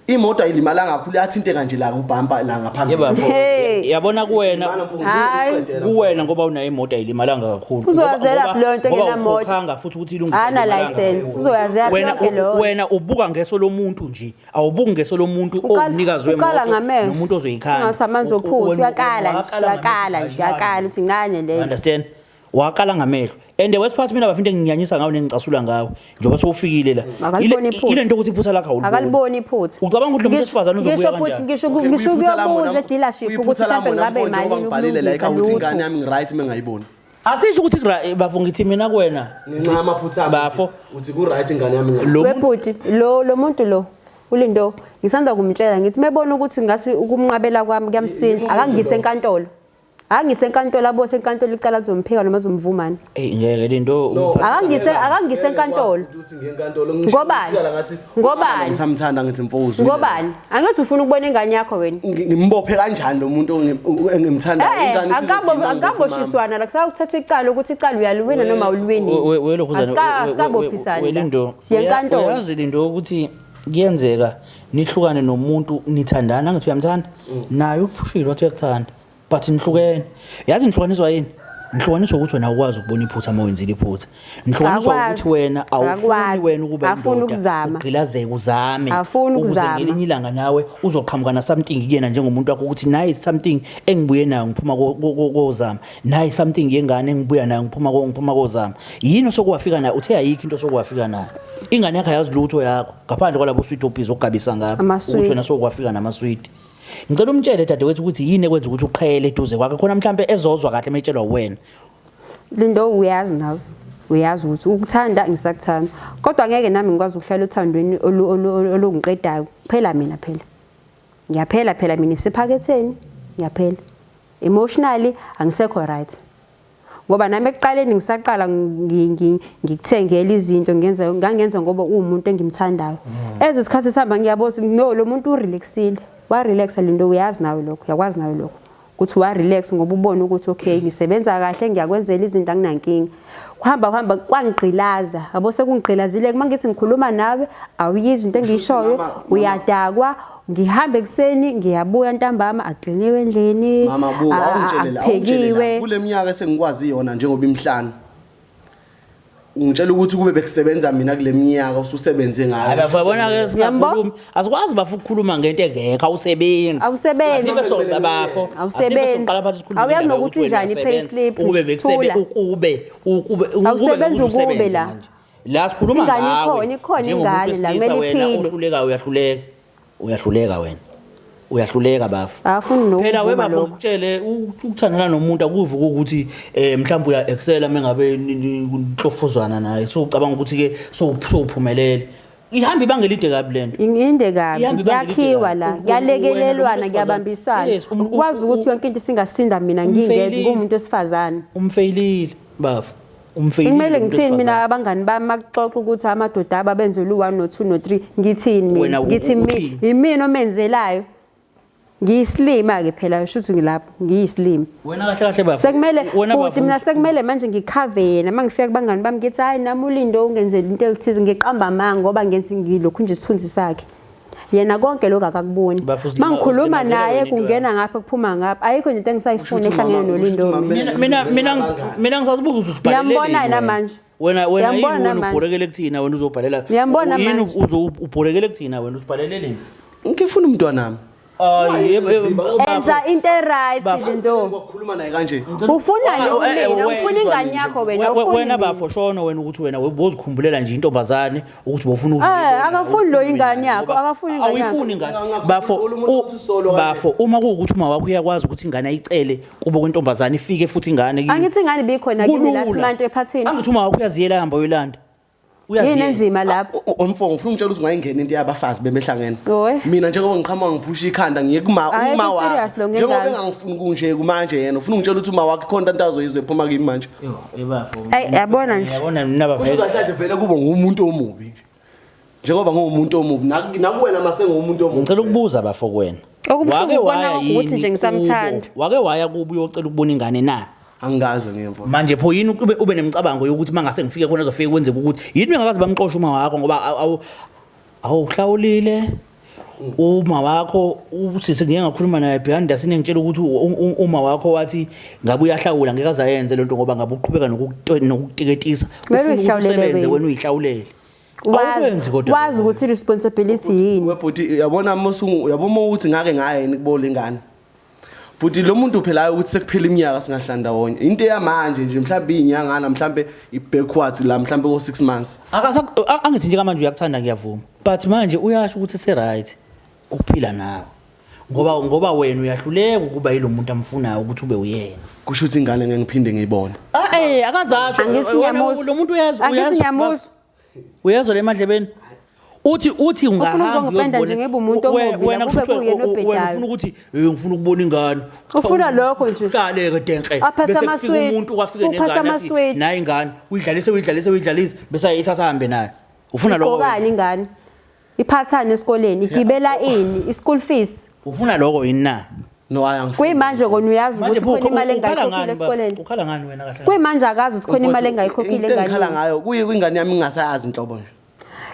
Imoto ayilimalanga kakhulu, yathinteka nje la kubhampa la ngaphambili. Yebo, bafo. Hey. Yabona kuwena, Limala mfo, ngifuna Hayi. ukuqedela. kuwena ngoba unayo imoto ayilimalanga kakhulu. Uzoyazela Ngoba- leyo nto ngoba engenamoto. ukhokhanga futhi ukuthi ilungiswe Ana ayilimalanga license. kakhulu. Uzoyazela Wena yonke leyo. wena ubuka ngeso lomuntu nje, awubuki ngeso lomuntu owumnikazi Ukala wemoto ngamehlo. nomuntu ozoyikhanda. Ungathi amanzi ophuthu, uyakala nje, Wakala uyakala ngamehlo. nje, uyakala uthi incane le. Understand? Wakala ngamehlo. And wesiphathi mina bafinte nginyanyisa ngawe nengicasula ngawe njengoba sewufikile la. Akaliboni iphutha. Ile nto ukuthi iphutha lakho awuliboni. Akaliboni iphutha. Ucabanga ukuthi lo muntu Ngisho- wesifazane uzobuya ngisho futhi- kanjani? Ngisho Okay, ngisho uyiphutha lami ukuyobuza wena- e-dealership ukuthi uyiphutha lami mhlawumbe wena ngabe mfo, njengoba imalini ngibhalile la ekhaya ukulungisa ukuthi ingane lutho. yami ngi-right mengayiboni. Asisho ukuthi bafo ngithi mina kuwena. Ngincama amaphutha ami. Bafo. Uthi ku right ingane yami ngayiboni. Lo muntu Webhuti lo muntu lo uLindo ngisanda kumtshela ngithi mebona ukuthi ngathi ukumnqabela kwami kuyamsinda, akangise enkantolo. Akangise enkantolo, abose enkantolo icala lizomphika noma lizomvumani. Eh ngeke lento No. Akangise enkantolo. Uthi ngiye enkantolo ngisho Ngobani? ngifika la ngathi Ngobani? Ngisamthanda ngithi mfo uzwile. Ngobani? Angithi ufuna ukubona ingane yakho wena. Ngimbophe kanjani lo muntu engimthandayo ingane isizothini mangibophe umama? Akaboshiswana la, kusakuthathwa icala ukuthi icala uyaliwina noma awuliwini. Asikabophisani. Lindo. Siye enkantolo. Uyazi Lindo ukuthi kuyenzeka nihlukane nomuntu nithandana, angithi uyamthanda naye uphushile wathi uyakuthanda but nihlukene. Yazi nihlukaniswa yini? Nihlukaniswa ukuthi wena awukwazi ukubona iphutha uma wenzile iphutha. Nihlukaniswa Akwazi. ukuthi wena awufuni Akwazi. wena ukuba Afuni indoda, ukuzama. ugqilazeke uzame. Afuni Ukuze ukuzama. ngelinye ilanga nawe uzoqhamuka na something kuyena njengomuntu wakho ukuthi nayi something engibuye nayo ngiphuma kozama. Nayi something yengane engibuya nayo ngiphuma kozama. Yini osokuwafika nayo? Uthe ayikho into osokuwafika nayo. Ingane yakho ayazi lutho yakho ngaphandle kwalabo sweet opis okugabisa ngabo. Ama-sweet. Ukuthi wena sokuwafika namasweet. Ngicela umtshele dadewethu ukuthi yini ekwenza ukuthi uqhele eduze kwakhe khona mhlambe ezozwa kahle metshelwa wena. Lindo uyazi nawe. Uyazi ukuthi ukuthanda ngisakuthanda. Kodwa ngeke nami ngikwazi ukuhlala uthandweni olungiqedayo. Phela mina phela. Ngiyaphela phela mina isiphaketheni, ngiyaphela. Emotionally angisekho right. Ngoba nami ekuqaleni ngisaqala ngikuthengela izinto ngangenza ngoba uwumuntu engimthandayo. Ezisikhathi sihamba ngiyabona ukuthi no lo muntu urelaxile. Wa relaxa Lindo, uyazi nawe lokho, uyakwazi nawe lokho. Ukuthi wa relax ngoba ubone ukuthi okay ngisebenza kahle ngiyakwenzela izinto anginankinga. Kuhamba kuhamba kwangigqilaza. Yabo sekungigqilazile uma ngithi ngikhuluma nawe awuyizwa into engiyishoyo, uyadakwa, ngihamba ekuseni ngiyabuya ntambama akliniwe endlini. Mama buka, awungitshele la, awungitshele la. Akuphekiwe. Kule minyaka esengikwazi yona njengoba imihlanu. Ungitshela ukuthi kube bekusebenza mina kule minyaka ususebenze ngayo. Hayi bafo, yabona ke singakhulumi. Asikwazi bafo ukukhuluma ngento engekho, awusebenzi. Awusebenzi. Asibe sonke bafo. Awusebenzi. Asibe soqala phansi sikhulume Awuyazi ngendaba nokuthi yokuthi wena injani uyasebenza. i-payslip, Ukube bekusebe, thula. ukube, ukube, ukube Awusebenzi usebenze ukube la. manje. La sikhuluma Ingane ngawe. ikhona, ikhona Njengomuntu ingane la, wesilisa kumele wena iphile. ohlulekayo, uyahluleka. Uyahluleka wena. Uyahluleka bafo. Akafuni nokuvuma Phela we bafo lokho. ngikutshele ukuthandana nomuntu akuvuka ukuthi mhlawumbe uya excela mengabe nihlofozwana naye. So ucabanga ukuthi ke sowuphumelele. Ihamba ibanga elide kabi lento. Inde kabi, Ihamba ibanga elide kuyakhiwa kabi. la, Wena kuyalekelelwana, nomuntu kuyabambisana. Yes, Ukwazi ukuthi yonke into isingasinda mina ngingedwa, Umfeyilile. ngumuntu wesifazane. Umfeyilile bafo. Umfeyilile Kumele umuntu ngithini mina wesifazane. abangani bami makuxoxa ukuthi amadoda ababenzela u1 no2 no3, ngithini mina? Wena Ngithi uthini? yimina omenzelayo. Ngiyisilima ke phela, shuthi ngilapho, ngiyisilima. Wena kahle kahle bafo. Sekumele Wena futhi bafo, mina sekumele manje ngikhave yena mangifika kubangani bami ngithi hayi nami uLindo ungenzela into ethize, ngiqamba amanga ngoba ngenza ngilokhu nje isithunzi sakhe. Yena konke lokho akakuboni. Bafo, Mangikhuluma uzilimazela naye wena into kungena ngapha kuphuma ngapha. Ayikho nje into engisayifuna Kusho ukuthi ehlangene umama- noLindo. kusho ukuthi mina. Mina ngisazibuza ukuthi usibhaleleni Ngiyambona wena. namanje. Wena yini Ngiyambona wena manje. ubhorekele kuthina wena uzobhalela. Ngiyambona Yini manje. ubhorekele kuthina wena usibhaleleleni? Ngifuna umntwana wami. Hayi, yebo, Enza into e-right Bafo. Lindo. Ukukhuluma naye kanje. Ufunani Oh, eh, kumina? Ufuna ingane yakho wena, ufuna Wena bafo shono wena ukuthi wena bozikhumbulela nje intombazane ukuthi bofuna ukuthi Eh, akafuni lo ingane yakho, akafuni ingane yakho. Awuyifuni ingane. Bafo, Umuntu uthi solo kanje. bafo, uma kuwukuthi uma wakho uyakwazi ukuthi ingane ayicele kubo kwentombazane ifike futhi ingane kimi. Angithi ingane ibikhona kimi la Kulula. simanto ephathini. Angithi uma wakho uyaziyela hamba uyolanda. Yini Uyaziyela. enzima lapho? Umfo ngifuna ungitshela ukuthi ungayingena into yabafazi bemehlangene. Owe. Mina njengoba ngiqhamuka ngiphusha ikhanda ngiye kuma Ayikho uma wakhe. serious lo Njengoba ngengane. engangifuni kunje kumanje yena ufuna ungitshela ukuthi uma wakhe khona into azoyizwe ephuma kimi manje. Yo, eh, bafo. Ayi, yabona nje. Yabona mina bafo. Kusho kahle kahle vele kube ngumuntu omubi. Njengoba ngumuntu omubi nakuwena mase ngumuntu omubi. Ngicela ukubuza bafo kuwena. Okubuhlungu Wake ukubona waya kwakho ukuthi yini nje ngisamthanda. kubo? Wake waya kubo uyocela ukubona ingane na? Angikaze ngiyemfo. Manje pho yini ube nemicabango yokuthi mangase ngifike khona ezofike kwenzeke ukuthi yini bengakaze bamxoshe uma wakho ngoba awuhlawulile uma wakho usisi ngeke ngakhuluma naye behind the scene ngitshela ukuthi uma wakho wathi ngabe uyahlawula ngeke azayenze lento ngoba ngabe uqhubeka nokutiketisa Kumele Ufuna ukuthi uyihlawulele usebenze wena. wena uyihlawulele. Awukwenzi kodwa. Wazi ukuthi responsibility yini. Webhuti uyabona musu uyabona ukuthi ngake ngaye yini kubo lengane. Bhuti lo muntu phela ukuthi sekuphela iminyaka singahlali ndawonye. Into eyamanje nje mhlawumbe izinyangana mhlawumbe i-backwards la mhlawumbe ko 6 months. Angithi nje manje uyakuthanda ngiyavuma. But manje uyasho ukuthi se right ukuphila nawe. Ngoba wena uyahluleka ukuba yilo muntu amfunayo ukuthi ube uyena. Kusho ukuthi ingane ngeke ngiphinde ngiyibone. Akazasho. Angithi ngiyamuzwa. Lo muntu uyezwa, Angithi uyezwa. ngiyamuzwa. Uyezwa le madlebeni? Uthi ungahamba uzongipenda nje uyozibona- ngibe umuntu omubi, Wena la kube kusho ukuthi kuyena wena obhedayo. ufuna ukuthi ngifuna ukubona ingane. Ufuna lokho nje. Uqale-ke denke. Aphathe Bese kufika amaswidi. umuntu kwafike Uphathe nengane athi, amaswidi. nayi ingane, uyidlalise, uyidlalise, uyidlalise, bese ayithatha ahambe nayo. Ufuna lokho wena? Igqokani ingane? Iphathane esikoleni, igibela ini, i-school fees. Ufuna lokho yini na? No, hayi, angifuni. Kuyimanje kona uyazi Manje ukuthi pho, khona imali ukhala engayikhokhile ngani baba? esikoleni. Ukhala ngani wena kahle? Kuyimanje akazi ukuthi khona imali engayikhokhile Into engikhala enganeni. ngayo kuye kwingane yami ngingasayazi inhlobo nje.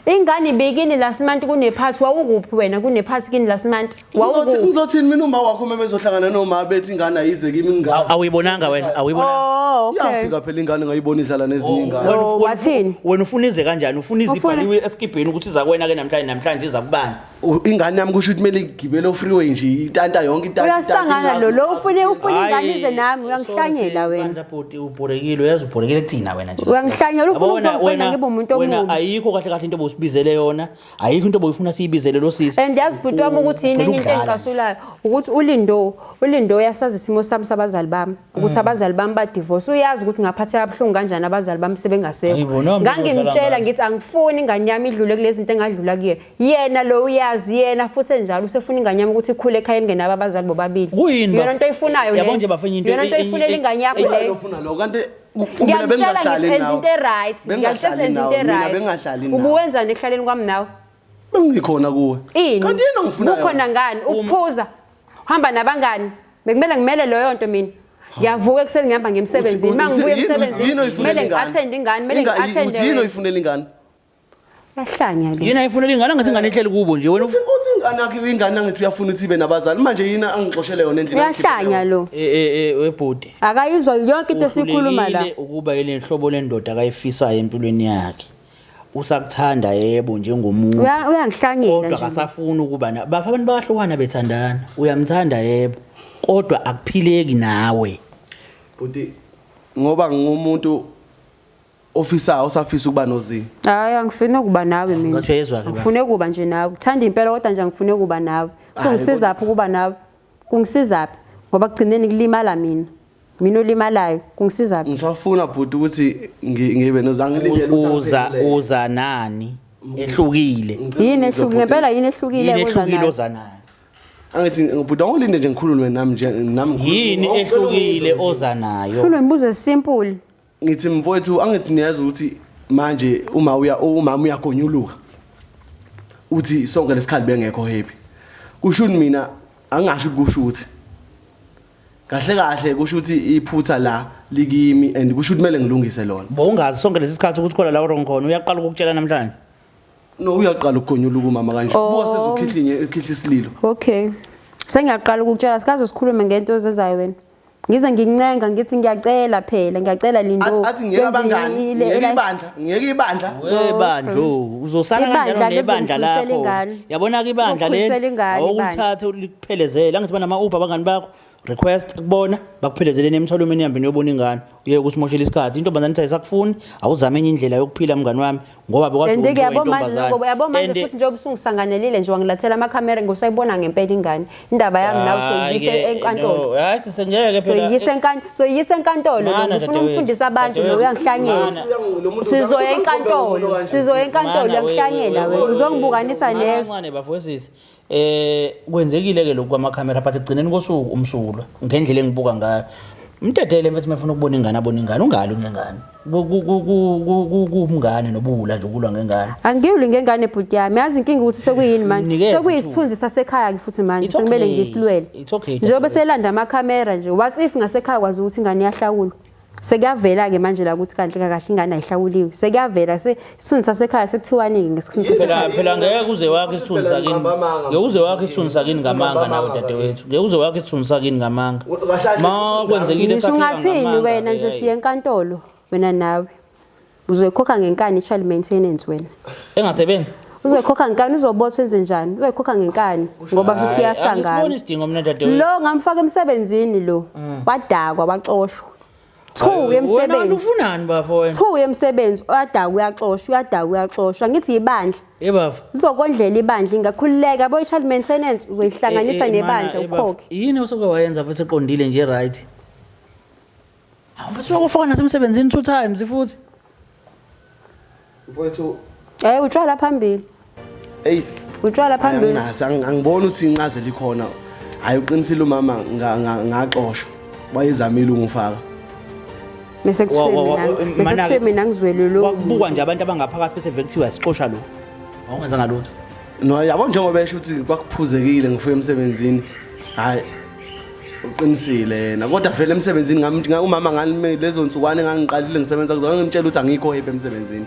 Ingane ibikini lasimanti kunephathi, wawukuphi wena kunephathi kini lasimanti? Wawukuphi? Ngizothini mina uma wakho uma bezohlangana noma bethi ingane ayize kimi ngingazi. Awuyibonanga wena, awuyibonanga. Oh, okay. Yafika phela ingane ngayibona idlala nezinye ingane. Oh, wathini? Wena ufuna ize kanjani? Ufuna ize Ufuna- ibhaliwe esikibheni ukuthi iza kuwena ke namhlanje iza kubani? Ingane yami kusho ukuthi kumele igibele o-freeway nje, itanta yonke itanta. Uyasangana lo, lo ufuna ingane ize nami, Hayi, uyangihlanyela sorry, wena. Bandla bhuti, ubhorekile, uyazi ubhorekile kuthina wena nje. Uyangihlanyela, ufuna Yabo wena- ukuzongipenda ngibe umuntu wena omubi. ayikho kahle kahle into obusibizele yona, ayikho into obuyifuna siyibizele lo sisi. And yazi bhuti wami ukuthi yini enye into Ugcina ukudlala. engicasulayo ukuthi uLindo uyasazi isimo sami sabazali bami ukuthi abazali bami ba-divorce, uyazi ukuthi ngaphatheka kabuhlungu kanjani abazali bami sebengasekho. Hayibo, noma Ngangimtshela uzodlala ngazo. ngithi angifuni ingane yami idlule kulezi zinto engadlula kuye. Yena lo uyazi, yena futhi enjalo usefuna ingane yami ukuthi ikhule ekhaya engenabo abazali bobabili. Kuyini Yona bafo? into oyifunayo Yabo leyo. nje bafo, enye into Yona into oyifunela ingane yakho leyo. Ufuna lokho kanti mina Ngiyakutshela bengingahlali ngithi enza nawe. into e-right. Ngiyakutshela Bengingahlali enza into nawe, mina e-right. bengingahlali nawe. Ubuwenzani ekuhlaleni kwami nawe? Bengikhona kuwe. Ini? Kanti yena ngifuna Kukhona ngani? Ukuphuza. Uhamba nabangani. Bekumele ngimele leyo nto mina. Ngiyavuka ekuseni ngihamba ngiye emsebenzini. Uma ngibuya emsebenzini kumele ngi-attend ingane, kumele ngi-attend Uthi yini wena. oyifunela ingane? Uyahlanya lo. Yini ayifunela ingane angathi ingane ihleli kubo nje wena Uthi ingane yakhe ingane angithi uyafuna ukuthi ibe nabazali manje yini angixoshele yona endlini? Uyahlanya lo. Webhuti. Akayizwa yonke into esiyikhuluma la. Uhlulekile ukuba yile nhlobo lendoda akayifisayo empilweni yakhe. Usakuthanda yebo njengomuntu. Uyangihlanyela Kodwa nje. akasafuni ukuba na bafa abantu bayahlukana bethandana. Uyamthanda yebo kodwa akuphileki nawe. Bhuti ngoba ngingumuntu ofisayo osafisa ukuba noZi. Hayi angifuni ukuba nawe mina. Ngathi uyezwa ke ba. Ngifune ukuba nje nawe. Ngithanda impela kodwa nje angifuni ukuba nawe. Kungisiza phi ukuba nawe? Kungisiza phi? Ngoba kugcineni kulimala mina. Mina olimalayo kungisiza phi? Ngisafuna bhuti ukuthi ngibe noZi angilindele ukuthi angiphendule. Uza nani ehlukile. Yini ehlukile ngempela yini ehlukile Yini oza ehlukile nayo? oza nayo? Angithi bhuti awulinde nje ngikhulume nami nje nami ngikhulume. Yini ehlukile oza nayo? Hlulwe imibuzo esimple. Ngithi mfowethu angithi niyazi ukuthi manje uma uya umama uyagonyuluka. Uthi sonke lesikhathi bengekho happy. Kusho ukuthi mina angasho ukusho ukuthi kahle kahle kusho ukuthi iphutha la likimi and kusho ukuthi kumele ngilungise lona. Bowungazi sonke lesi sikhathi ukuthi khona la wrong khona uyaqala ukukutshela namhlanje. No, uyaqala ukugonyuluka umama kanje. Buka sezukhihlinye ekhihla isililo. Okay. Sengiyaqala ukukutshela sikaze sikhulume ngento ozenzayo wena. Ngize ngincenga ngithi ngiyacela phela, ngiyacela Lindo. Athi ngiyeke abangani, ngiyeke ibandla, ngiyeke ibandla. Webandla, uzosala kanjalo nebandla lakho. Yabona ke ibandla leli, awukulithathe ulikuphelezele. Angithi banama Uber abangani bakho. Request kubona bakuphelezele nemthwalo nihambe niyobona ingane uye kusimoshela isikhathi intombazane ithi ayisakufuni awuzame enye indlela yokuphila mngani wami ngoba bekwazi And ke yabo manje njengoba yabo manje futhi njengoba usungisanganelile nje wangilathela amakhamera ngosayibona ngempela ingane indaba yami nawe soyiyise enkantolo. Hayi sisengeke phela soyiyise enkantolo, soyiyise enkantolo lo ngifuna ukufundisa abantu lo uyangihlanyela. Sizoya enkantolo, sizoya enkantolo uyangihlanyela wena uzongibukanisa nezwe. Kancane bafowesisi. Kwenzekile ke lokhu kwamakhamera but ekugcineni kosuku umsulwa ngendlela engibuka ngayo. Mdedele mfethu mefuna ukubona ingane abona ingane ungali ngengane. Kumngane nobuwula nje ukulwa ngengane. Angilwi ngengane bhuti yami. Yazi inkinga ukuthi sekuyini manje. Sekuyisithunzi sasekhaya ke futhi manje sekumele ngisilwele. It's okay. Njengoba selanda amakhamera nje what if ngasekhaya kwazi ukuthi ingane iyahlawulwa. Sekuyavela ke manje la ukuthi kanti kahle ingane ayihlawuliwe. Sekuyavela isithunzi sasekhaya sekuthiwani ngesithunzi sasekhaya. Phela ngeke uze wakhe isithunzi sakini. Ngeke uze wakhe isithunzi sakini ngamanga nawe dadewethu. Ngeke uze wakhe isithunzi sakini ngamanga. Ma kwenzekile sakini. Ungathini wena nje siye enkantolo wena nawe. Uzoyikhokha ngenkani i-child maintenance wena. Engasebenzi. Uzoyikhokha ngenkani uzobothwa enze njani? Uzoyikhokha ngenkani ngoba futhi uyasangana. Angisiboni isidingo mina dadewethu. Lo ngamfaka emsebenzini lo. Wadakwa waxoshwa. 2 yemsebenzi. Wena ufunani bafo wena? 2 yemsebenzi uyadakwa uyaxoshwa uyadakwa uyaxoshwa ngithi ibandla. Eh bafo. Lizokondlela ibandla ingakhululeka yabo i-child maintenance uzoyihlanganisa nebandla ukhokhe. Yini osuke wayenza futhi eqondile nje right? Hawu mfethu wakufaka nasemsebenzini 2 times futhi. Mfowethu utshwala phambili. Ey utshwala phambili. Anginazi angiboni ukuthi incazelo ikhona. Hayi uqinisile umama ngaxoshwa. Wayezamile ungifaka. Bese kuthiwe mina ngizwele lo. Wakubuka nje abantu abangaphakathi bese vele kuthiwa sixosha lo. Awungenza ngalutho. No yabo njengoba esho ukuthi kwakuphuzekile ngifike emsebenzini. Hayi uqinisile yena kodwa vele emsebenzini ngami umama ngami lezo nsukwane ngangiqalile ngisebenza kuzona ngimtshela ukuthi angikho happy emsebenzini.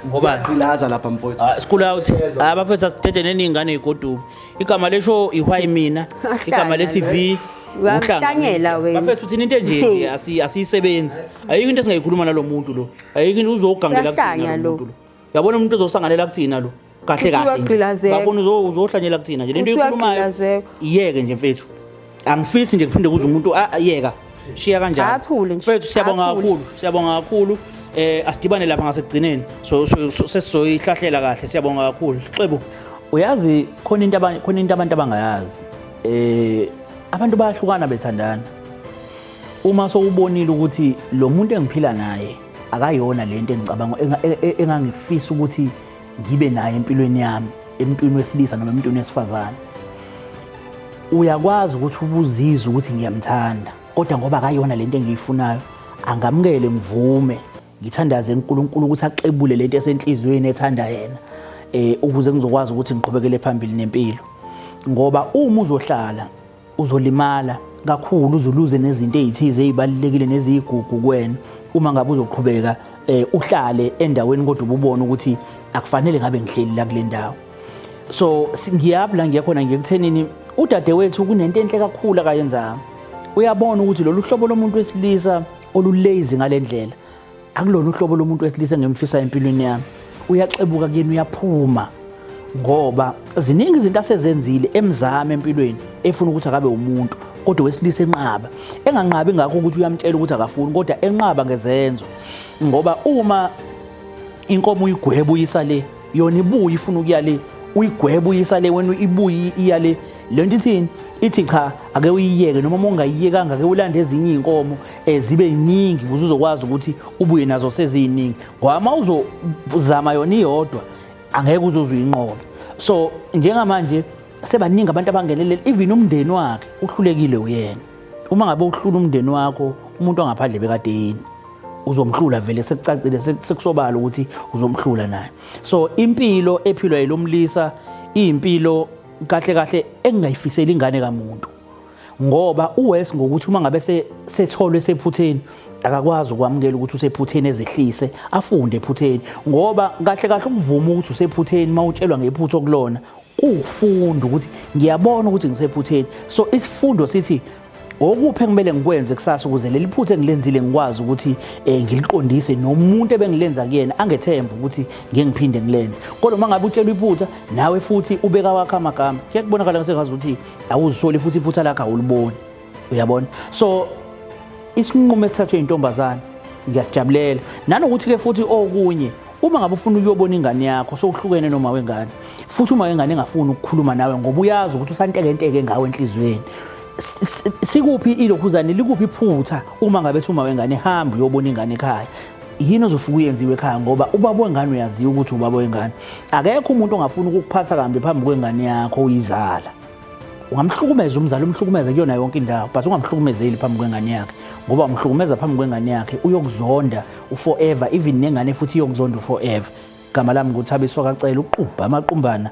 Ngoba qilaza lapha mfowethu. School out. Abafethu asithethe neningane igoduka. Igama lesho ihwayi mina, igama le TV uyahlanyela wena. Bafethu thina into enje nje asiyisebenzi. Ayikho into esingayikhuluma nalomuntu lo. Ayikho into uzogangela kuthina lo muntu lo. Uyabona umuntu ozosanganela kuthina lo. Kahle kahle. Bafuna uzohlanyela kuthina nje lento oyikhulumayo. Iyeke nje mfethu. Angifisi nje kuphinde kuze umuntu ayeka. Shiya kanjalo. Athule nje. Mfethu siyabonga kakhulu. Siyabonga kakhulu. Asidibane lapha ngasekugcineni. So sesizoyihlahlela kahle. Siyabonga kakhulu. Xebo. Uyazi khona into khona into abantu abangayazi. Abantu bayahlukana bethandana. Uma sowubonile ukuthi lo muntu engiphila naye akayona lento engicabanga engangifisa ukuthi ngibe naye empilweni yami, emntwini wesilisa noma emntwini wesifazane. Uyakwazi ukuthi ubuzizwe ukuthi ngiyamthanda, kodwa ngoba akayona lento engiyifunayo, angamukele ngivume ngithandaze uNkulunkulu ukuthi axebule lento esenhliziyweni ethanda yena ukuze ngizokwazi ukuthi ngiqhubekele phambili nempilo. Ngoba uma uzohlala uzolimala kakhulu, uzuluze nezinto ezithize ezibalulekile nezigugu kuwena uma ngabe uzoqhubeka uhlale endaweni kodwa ububona ukuthi akufanele ngabe ngihleli la kule ndawo. So ngiyaphi la ngiyakhona ngikuthenini udadewethu kunento enhle kakhulu akayenzayo. Uyabona ukuthi lolu hlobo lomuntu wesilisa olulazy ngalendlela akulona uhlobo lomuntu wesilisa engimfisa empilweni yami. Uyaxebuka kuyena uyaphuma ngoba ziningi izinto asezenzile emzame empilweni efuna ukuthi akabe umuntu kodwa wesilisa enqaba. Enganqabi ngakho ukuthi uyamtshela ukuthi akafuni kodwa enqaba ngezenzo. Ngoba uma inkomo uyigweba uyisa le yona ibuye ifuna ukuya le, uyigweba uyisa le wena ibuye iya le, le nto ithini? Ithi cha ake uyiyeke noma uma ungayiyekanga ake ulande ezinye iy'nkomo zibe yiningi ukuze uzokwazi ukuthi ubuye nazo seziyiningi. Ngoba uma uzozama yona iyodwa angeke uzuze uyinqobe. So njengamanje sebaningi abantu abangenelela, even umndeni wakhe uhlulekile uyena. Uma ngabe uhlula umndeni wakho umuntu ongaphandle bekade yini uzomhlula vele, sekucacile sekusobala ukuthi uzomhlula naye. So impilo ephilwa yilomlisa iyimpilo kahle kahle engingayifiseli ingane kamuntu. Ngoba uWes ngokuthi uma ngabe setholwe sephutheni, akakwazi ukwamukela ukuthi usephutheni, ezehlise, afunde ephutheni, ngoba kahle kahle ukuvuma ukuthi usephutheni uma utshelwa ngephutha okulona kuwukufunda ukuthi ngiyabona ukuthi ngisephutheni. So isifundo sithi okuphi engimele ngikwenze kusasa ukuze leli phutha engilenzile ngikwazi ukuthi ngiliqondise, nomuntu ebengilenza kuyena angethemba ukuthi ngeke ngiphinde ngilenze. Kodwa uma ngabe utshelwa iphutha nawe futhi ubeka wakho amagama, kuye kubonakala sengazi ukuthi awuzisoli futhi iphutha lakho awuliboni, uyabona. So isinqumo esithathwe intombazane ngiyasijabulela, nanokuthi-ke futhi okunye, uma ngabe ufuna ukuyobona ingane yakho sowuhlukene noma wengane, futhi uma wengane engafuni ukukhuluma nawe ngoba uyazi ukuthi usantekenteke ngawe enhliziyweni, sikuphi ilokhuzane, likuphi iphutha uma ngabe uma wengane hamba uyobona ingane ekhaya? Yini ozofika uyenziwe ekhaya? Ngoba ubaba wengane uyaziwa ukuthi ubaba wengane. Akekho umuntu ongafuni ukukuphatha kambi phambi kwengane yakho uyizala. Ungamhlukumeza umzali, umhlukumeze kuyona yonke indawo, but ungamhlukumezeli phambi kwengane yakhe, ngoba umhlukumeza phambi kwengane yakhe uyokuzonda uforever, even nengane futhi iyokuzonda uforever. Igama lami nguThabiso Kacela, uqubha amaqumbana.